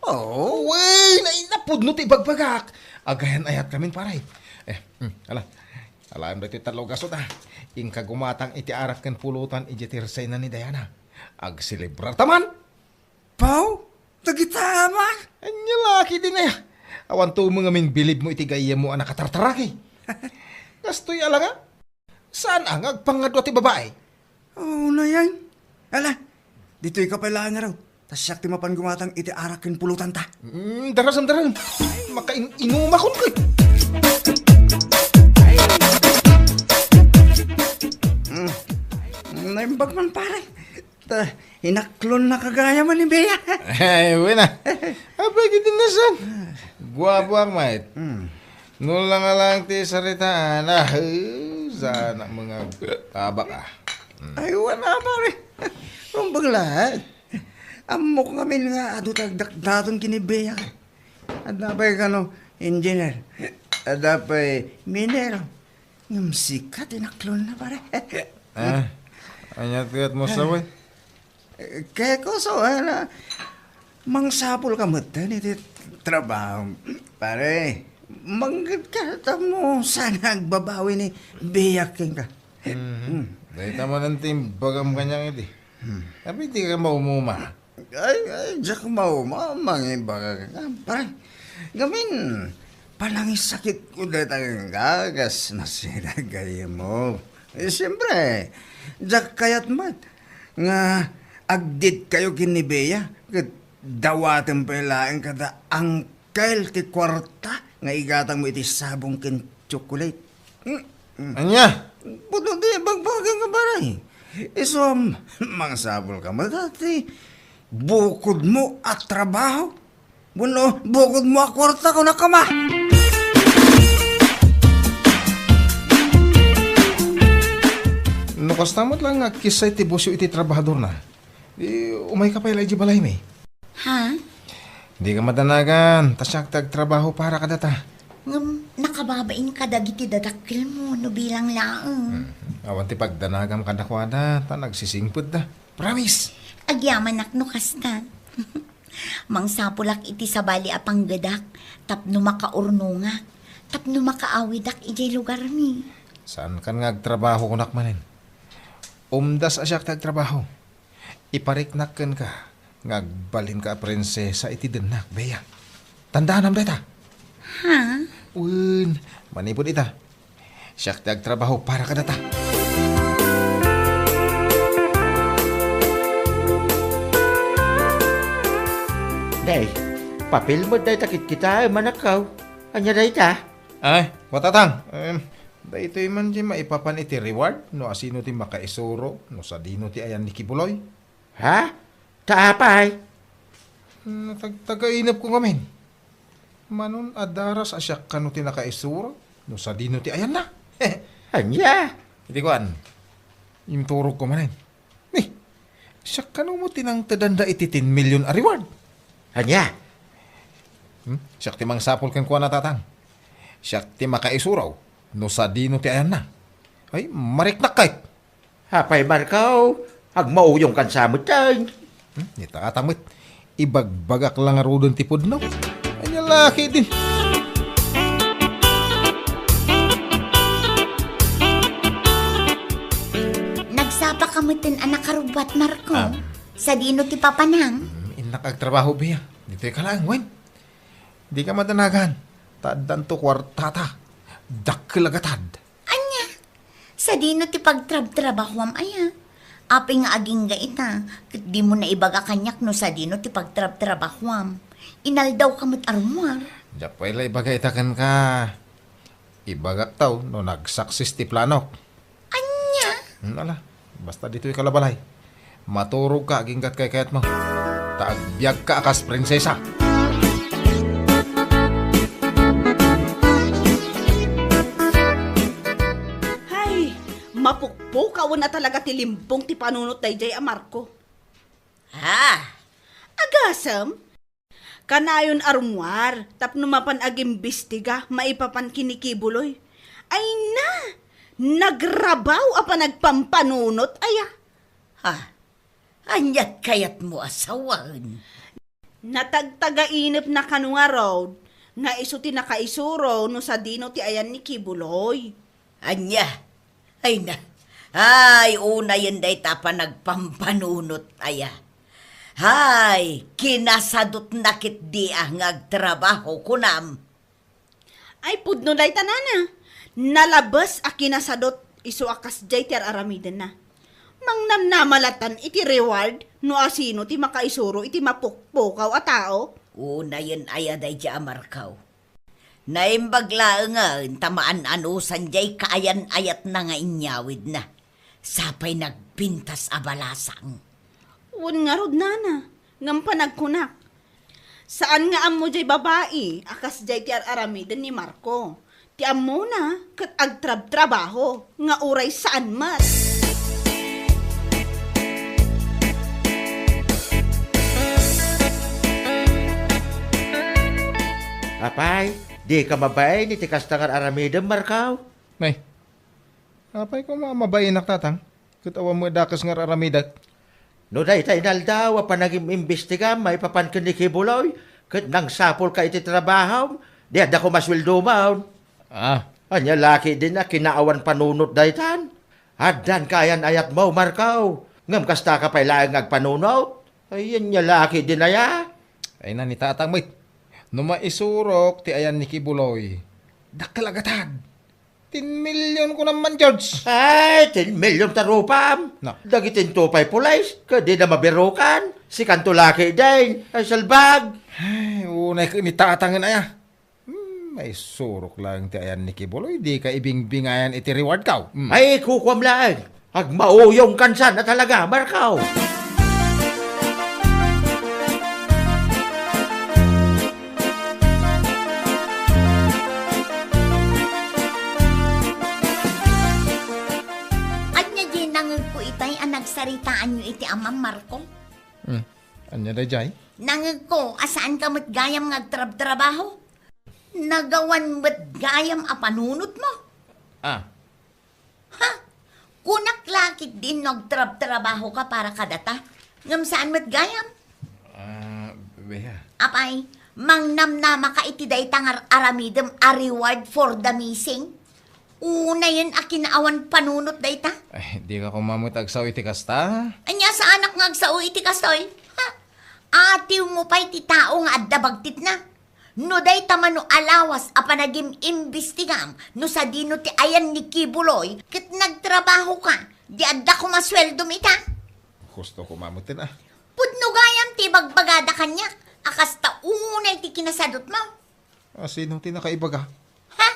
Oh? Wen, ay, napudno ti ibagbagak. Agayan-ayatkamin, paray. Eh, hmm, ala. Alaem daytoy tallo gasut, ah. Inka gumatang iti arak ken pulutan idiay ti resena ni Diana. Agselebrarta man. Pau? Dagita man? Ania la ketdin aya. Awanto met ngamin bilibmo iti gayyemmo a nakatartaraki. Kastoy a la nga. Saan a nga agpangadua ti babai? Oh, unay. Ala, ditoyka pay laeng ngarud. Ta siak ti mapan gumatang iti arak ken pulotanta. Mm, darasem, darasem. Makain-inumakon, kay. Mm. Naimbag man, pare. Ta, inaklon na kagaya man ni Bea. Ay, wen a. Apay, ketdin a saan? Guapoak met. Mm. No la nga laeng ti saritaan, ah, eh, saan a mga tabak, ah. Mm. Ay, wen a, pare. Rumbeng laeng. Ammok ngamin nga adu ti agdatdaton ken ni Bea. Adda pay kano engineer. Adda pay minero. Ngem sika ti inaklonna, pare. Ah, ania ti kayatmo a sawen? Kayatko a sawen a mangsapulka metten iti trabaho. Pare, mangngegka tapno saan a agbabawi ni Bea kenka. Mhm. Hmm. Dayta manen ti imbagam kaniak idi. Hmm. Apay dika maumuma? Ay, ay, diak mauma, mangibaga ka, pare. Ngamin, panangisakitko dayta kenka, kas nasirag gayyemmo. Eh, siempre, diak kayat met nga agdetkayo ken ni Bea, ket dawatem pay laeng kada angkel ti kuarta nga igatangmo iti sabong ken tsokolate. Mm, mm. Ania? Pudno ti ibagbagam, pare. Isu a mangsapulka met a ti bukodmo a trabaho. Wenno bukodmo a kuarta, kunak koma. No kasta met laeng nga agkissay ti busyo iti trabahadorna, di umayka pay la idiay balaymi. Ha? Dika madanagan, ta siak ti agtrabaho para kadata. Ngem nakababain kadagiti dadakkelmo no bilang laeng. Hmm. Awan ti pagdanagam kadakuada, ta nagsisingpetda. Promise! Agyamanak no kasta. Mangsapulak iti sabali a panggedak tapno makaurnongak, tapno makaawidak idiay lugarmi. Saankan nga agtrabaho, kunak manen. Umdas a siak ti agtrabaho. Ipariknak kenka nga agbalinka a prinsesa iti dennak, Bea. Tandaanam dayta. Ha? Wen, manipud ita, siak ti agtrabaho para kadata. Nay, papel met dayta kitkitaem, anakko. Ania dayta? Ay, watatang. Em, daytoy man ti maipapan iti reward no asino ti makaisuro, no sadino ti ayan ni Kibuloy. Ha? Ta apay? Hmm, tag-, tagainepko ngamin. Manon a daras a siak kano ti nakaisuro, no sadino ti ayanna. Ania? Iti kuan, inturogko manen. Ni, siak kano mo ti nangtedanda iti ten million a reward. Ania? Hmm? Siak ti mangsapul kenkuana, tatang. Siak ti makaisuro, no sadino ti ayanna. Ay, mariknak kayt. Apay, Marco, agmauyongkan sa metten. Hmm, ni tatang met, ibagbagak la ngaruden ti pudno. Ania la ketdin? Nagsapaka metten a nakarubbuat, Marco. Ah. Sadino ti papanam? Hmm, Nakagtrabaho, Bea. Ditoy ka laeng, wen? Di ka madanagan. Ta addanto kuartata. Dakkel a gatad. Ania? Sadino ti pagtrabtrabahuam aya? Apay nga agingga ita, ket dimo naibaga kaniak no sadino ti pagtrabtrabahuam. Inaldawka met a rummuar. Diak pay la ibaga ita kenka. Ibagak taw no nag-success ti planok. Ania? Hmm, ala, basta ditoy ka la balay. Maturogka aginggat kaykayatmo. Ta agbiagka a kas prinsesa. Hay, mapukpukawen a talaga ti limbong ti panunot daydiay a Marco. Ha? Agasem? Kanayon a rummuar tapno mapan agimbestiga maipapan ken ni Kibuloy. Ay na! Nagrabaw a panagpampanunot aya. Ha? Aniat kayatmo a sawen? Natagtagainepna kano ngarud nga isu ti nakaisuro no sadino ti ayan ni Kibuloy. Ania? Ay na. Ay, unayen dayta a panagpampanunot aya. Hay, kinasadotna ketdi a nga agtrabaho, kunam. Ay, pudno dayta, nana. Nalabes a kinasadot isu a kasdiay ti ar-aramidenna. Mangnamnama latan iti reward no asino ti makaisuro iti mapukpukaw a tao. Unayen aya daydiay a Marco. Naimbag laengen ta maan-anusan diay kaayan-ayatna nga inyawidna. Sapay nagpintas a balasang. Wen ngarud, nana, ngem panagkunak. Saan nga ammo diay babai a kasdiay ti ar-aramiden ni Marco. Ti ammona ket agtrabtrabaho nga uray saan met. Apay, dika mabain iti kasta nga ar-aramidem, Marco? Nay, apay koma a mabainak, tatang? Ket awan met dakes nga ar-aramidek. No dayta inaldaw a panagim-imbestigam maipapan ken ni Kibuloy, ket nangsapulka iti trabahom, di adda koma sueldomon. Ah. Ania la ketdin a kinaawan panunot daytan? Addan kaayan-ayatmo, Marco. Ngem kastaka pay laeng nga agpanunot? Ay, ania la ketdin aya? Ay na ni tatang met. No maisurok ti ayan ni Kibuloy, dakkel a gatad. Ten million kunam man, George. Ay, ten million ta rupam. Na. Dagiti intupay pulis, ket dida mabirukan. Sikanto la ketdin. Ay, salbag. Ay, unay ket ni tatangen aya. Hmm, maisurok laeng ti ayan ni Kibuloy, dika ibingbingayan iti reward ko. Hmm. Ay, kukuam laeng. Agmauyongkan san a talaga, Marco! Ania diay nangegko itay a nagsaritaanyo iti amam, Marco? Hmm. Ania daydiay? Nangegko a saanka met gayam nga agtrabtrabaho. Nagawan met gayam a panunotmo. Ah. Ha? Kunak la ketdin no agtrabtrabahoka para kadata, ngem saan met gayam? Ah, Bea. Apay, mangnamnamaka iti dayta nga ar-aramidem a reward for the missing? Unayen a kinaawan panunot dayta? Ay, dika koma met agsao iti kasta? Ania saanak nga agsao iti kastoy? Ha? Atiwmo pay ti tao nga adda bagtitna. No dayta mano a lawas a panagim-imbestigam no sadino ti ayan ni Kibuloy ket nagtrabahoka, di adda koma sueldom ita? Husto koma metten, ah. Pudno gayam ti ibagbagada kaniak a kasta unay ti kinasadotmo. Asino ti nakaibaga? Ha?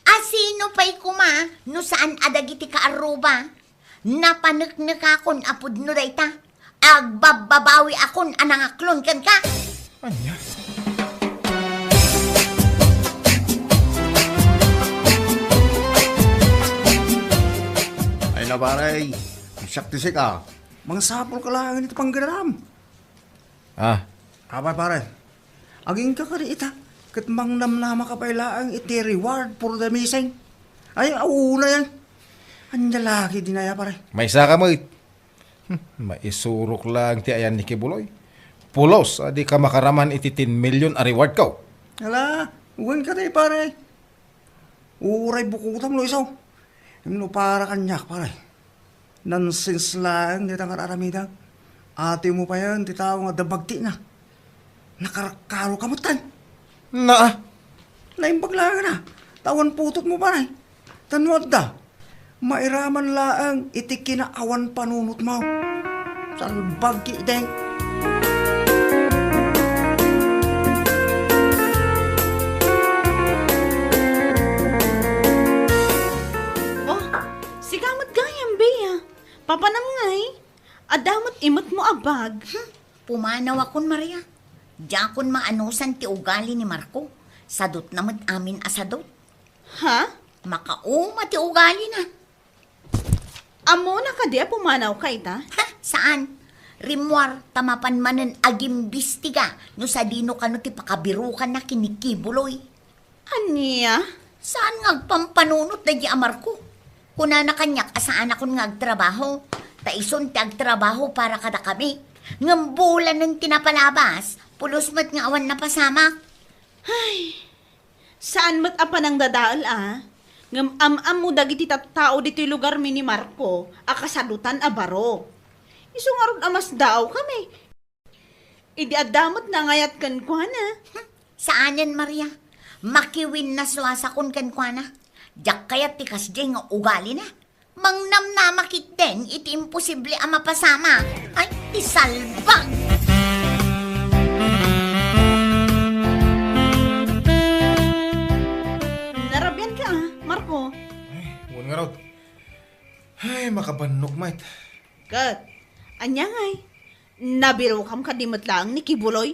Asino pay koma no saan a dagiti kaarruba? Napaneknekakon a pudno dayta. Agbabbabawiakon a nangaklon kenka. Ania? Ay na, pare. Siak ti sika. Mangsapulka laeng iti panggedaram. Ah. Apay, pare? Agingga kadi ita, ket mangnamnamaka pay laeng iti reward for the missing. Ay, unayen. Ania la ketdin aya, pare? Maysaka met. Hmm, maisurok laeng ti ayan ni Kibuloy. Pulos a dika makaraman iti ten million a reward ko. Ala, wen kadi, pare. Uray bukotam no isu. No para kaniak, pare. Nonsense laeng dayta nga ar-aramidem. Atiwmo payen ti tao nga adda bagtina. Nakarakkaroka metten. Naa. Naimbag laeng a. Ta awan putotmo, pare. Ta no adda, mairaman laeng iti kinaawan panunotmo. Salbag ketdi. Oh, sika met gayam, Bea. Papanam ngay? Adda met imetmo a bag? Hmm, pumanawakon, Maria. Diakon maanusan ti ugali ni Marco. Sadutna met amin a sadut. Ha? Makauma ti ugalina. Ammona kadi a pumanawka ita? Ha? Saan? Rimmuar, ta mapan manen agimbistiga no sadino kano ti pakabirukanna ken ni Kibuloy. Ania? Saan nga agpampanunot daydi a Marco? Kunana kaniak a saanakon nga agtrabaho, ta isun ti agtrabaho para kadakami. Ngem bulanen ti napalabas, pulos met nga awan napasamak. Ay, saan met a panangdadael a? Ngem am-ammo dagiti tattao ditoy lugarmi ni Marco a kasadutan a baro. Isu ngarud a masdaawkami. Idi adda met nangayat kenkuana. Hmm, saanen, Maria. Makiwinnasuasakon kenkuana. Diak kayat ti kasdiay nga ugalina. Mangnamnama ketdin iti imposible a mapasamak. Ay, ti salbag! Narabianka, a, Marco? Ay, wen ngarud. Ay, makabannok met. Ket, ania ngay? Nabirokam kadi met laeng ni Kibuloy?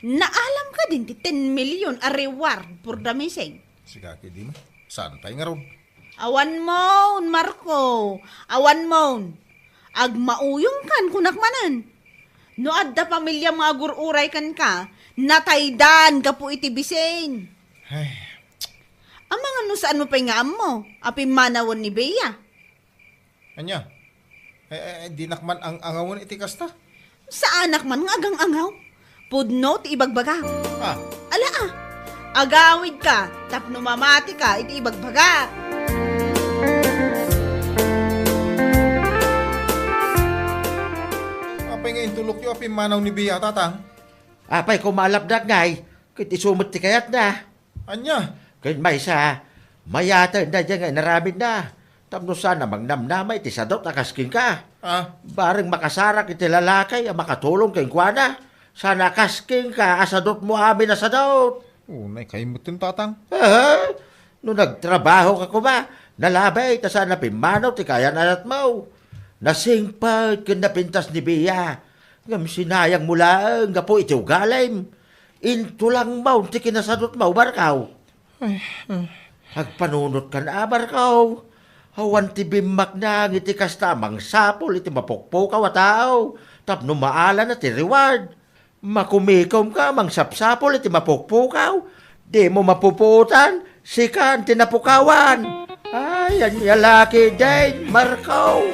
Naalam kadin ti ten million a reward for the missing? Sika ketdi met. Saan pay ngarud? Awanmon, Marco. Awanmon. Agmauyongkan, kunak manen. No adda pamiliam nga agur-uray kenka, nataydan gapu iti bisin. Ay. Amangan no saanmo pay nga ammo a pimmanawen ni Bea? Ania? Eh, eh, dinak man ang-angawen iti kasta? Saanak man nga agang-angaw. Pudno ti ibagbagak. Ah. Ala, a. Agawidka tapno mamatika iti ibagbagak. Apay nga intulokyo a pimmanaw ni Bea, Tatang? Apay koma a lapdak ngay, ket isu met ti kayatna. Ania? Ken maysa, mayatenda daydiay nga inaramidna. Tapno saan a mangnamnama iti sadut a kas kenka. Ah? Bareng makasarak iti lalaki a makatulong kenkuana. Saan a kas kenka a sadutmo amin a sadut. Unay kayat metten, Tatang. Aha. No nagtrabahoka koma, nalabay ta saan a pimmanaw ti kayan-ayatmo. Nasingpet ken napintas ni Bea. Ngem sinayangmo laeng gapu iti ugalim. Intulangmo ti kinasadutmo, Marco. Ay, ah. Agpanunotkan a, Marco. Awan ti bimmaknang iti kasta a mangsapul iti mapukpukaw a tao tapno maalana ti reward. Makumikomka a mangsapsapul iti mapukpukaw. Dimo mapupuotan, sikan ti napukawan. Ay, ania la ketdin, Marco.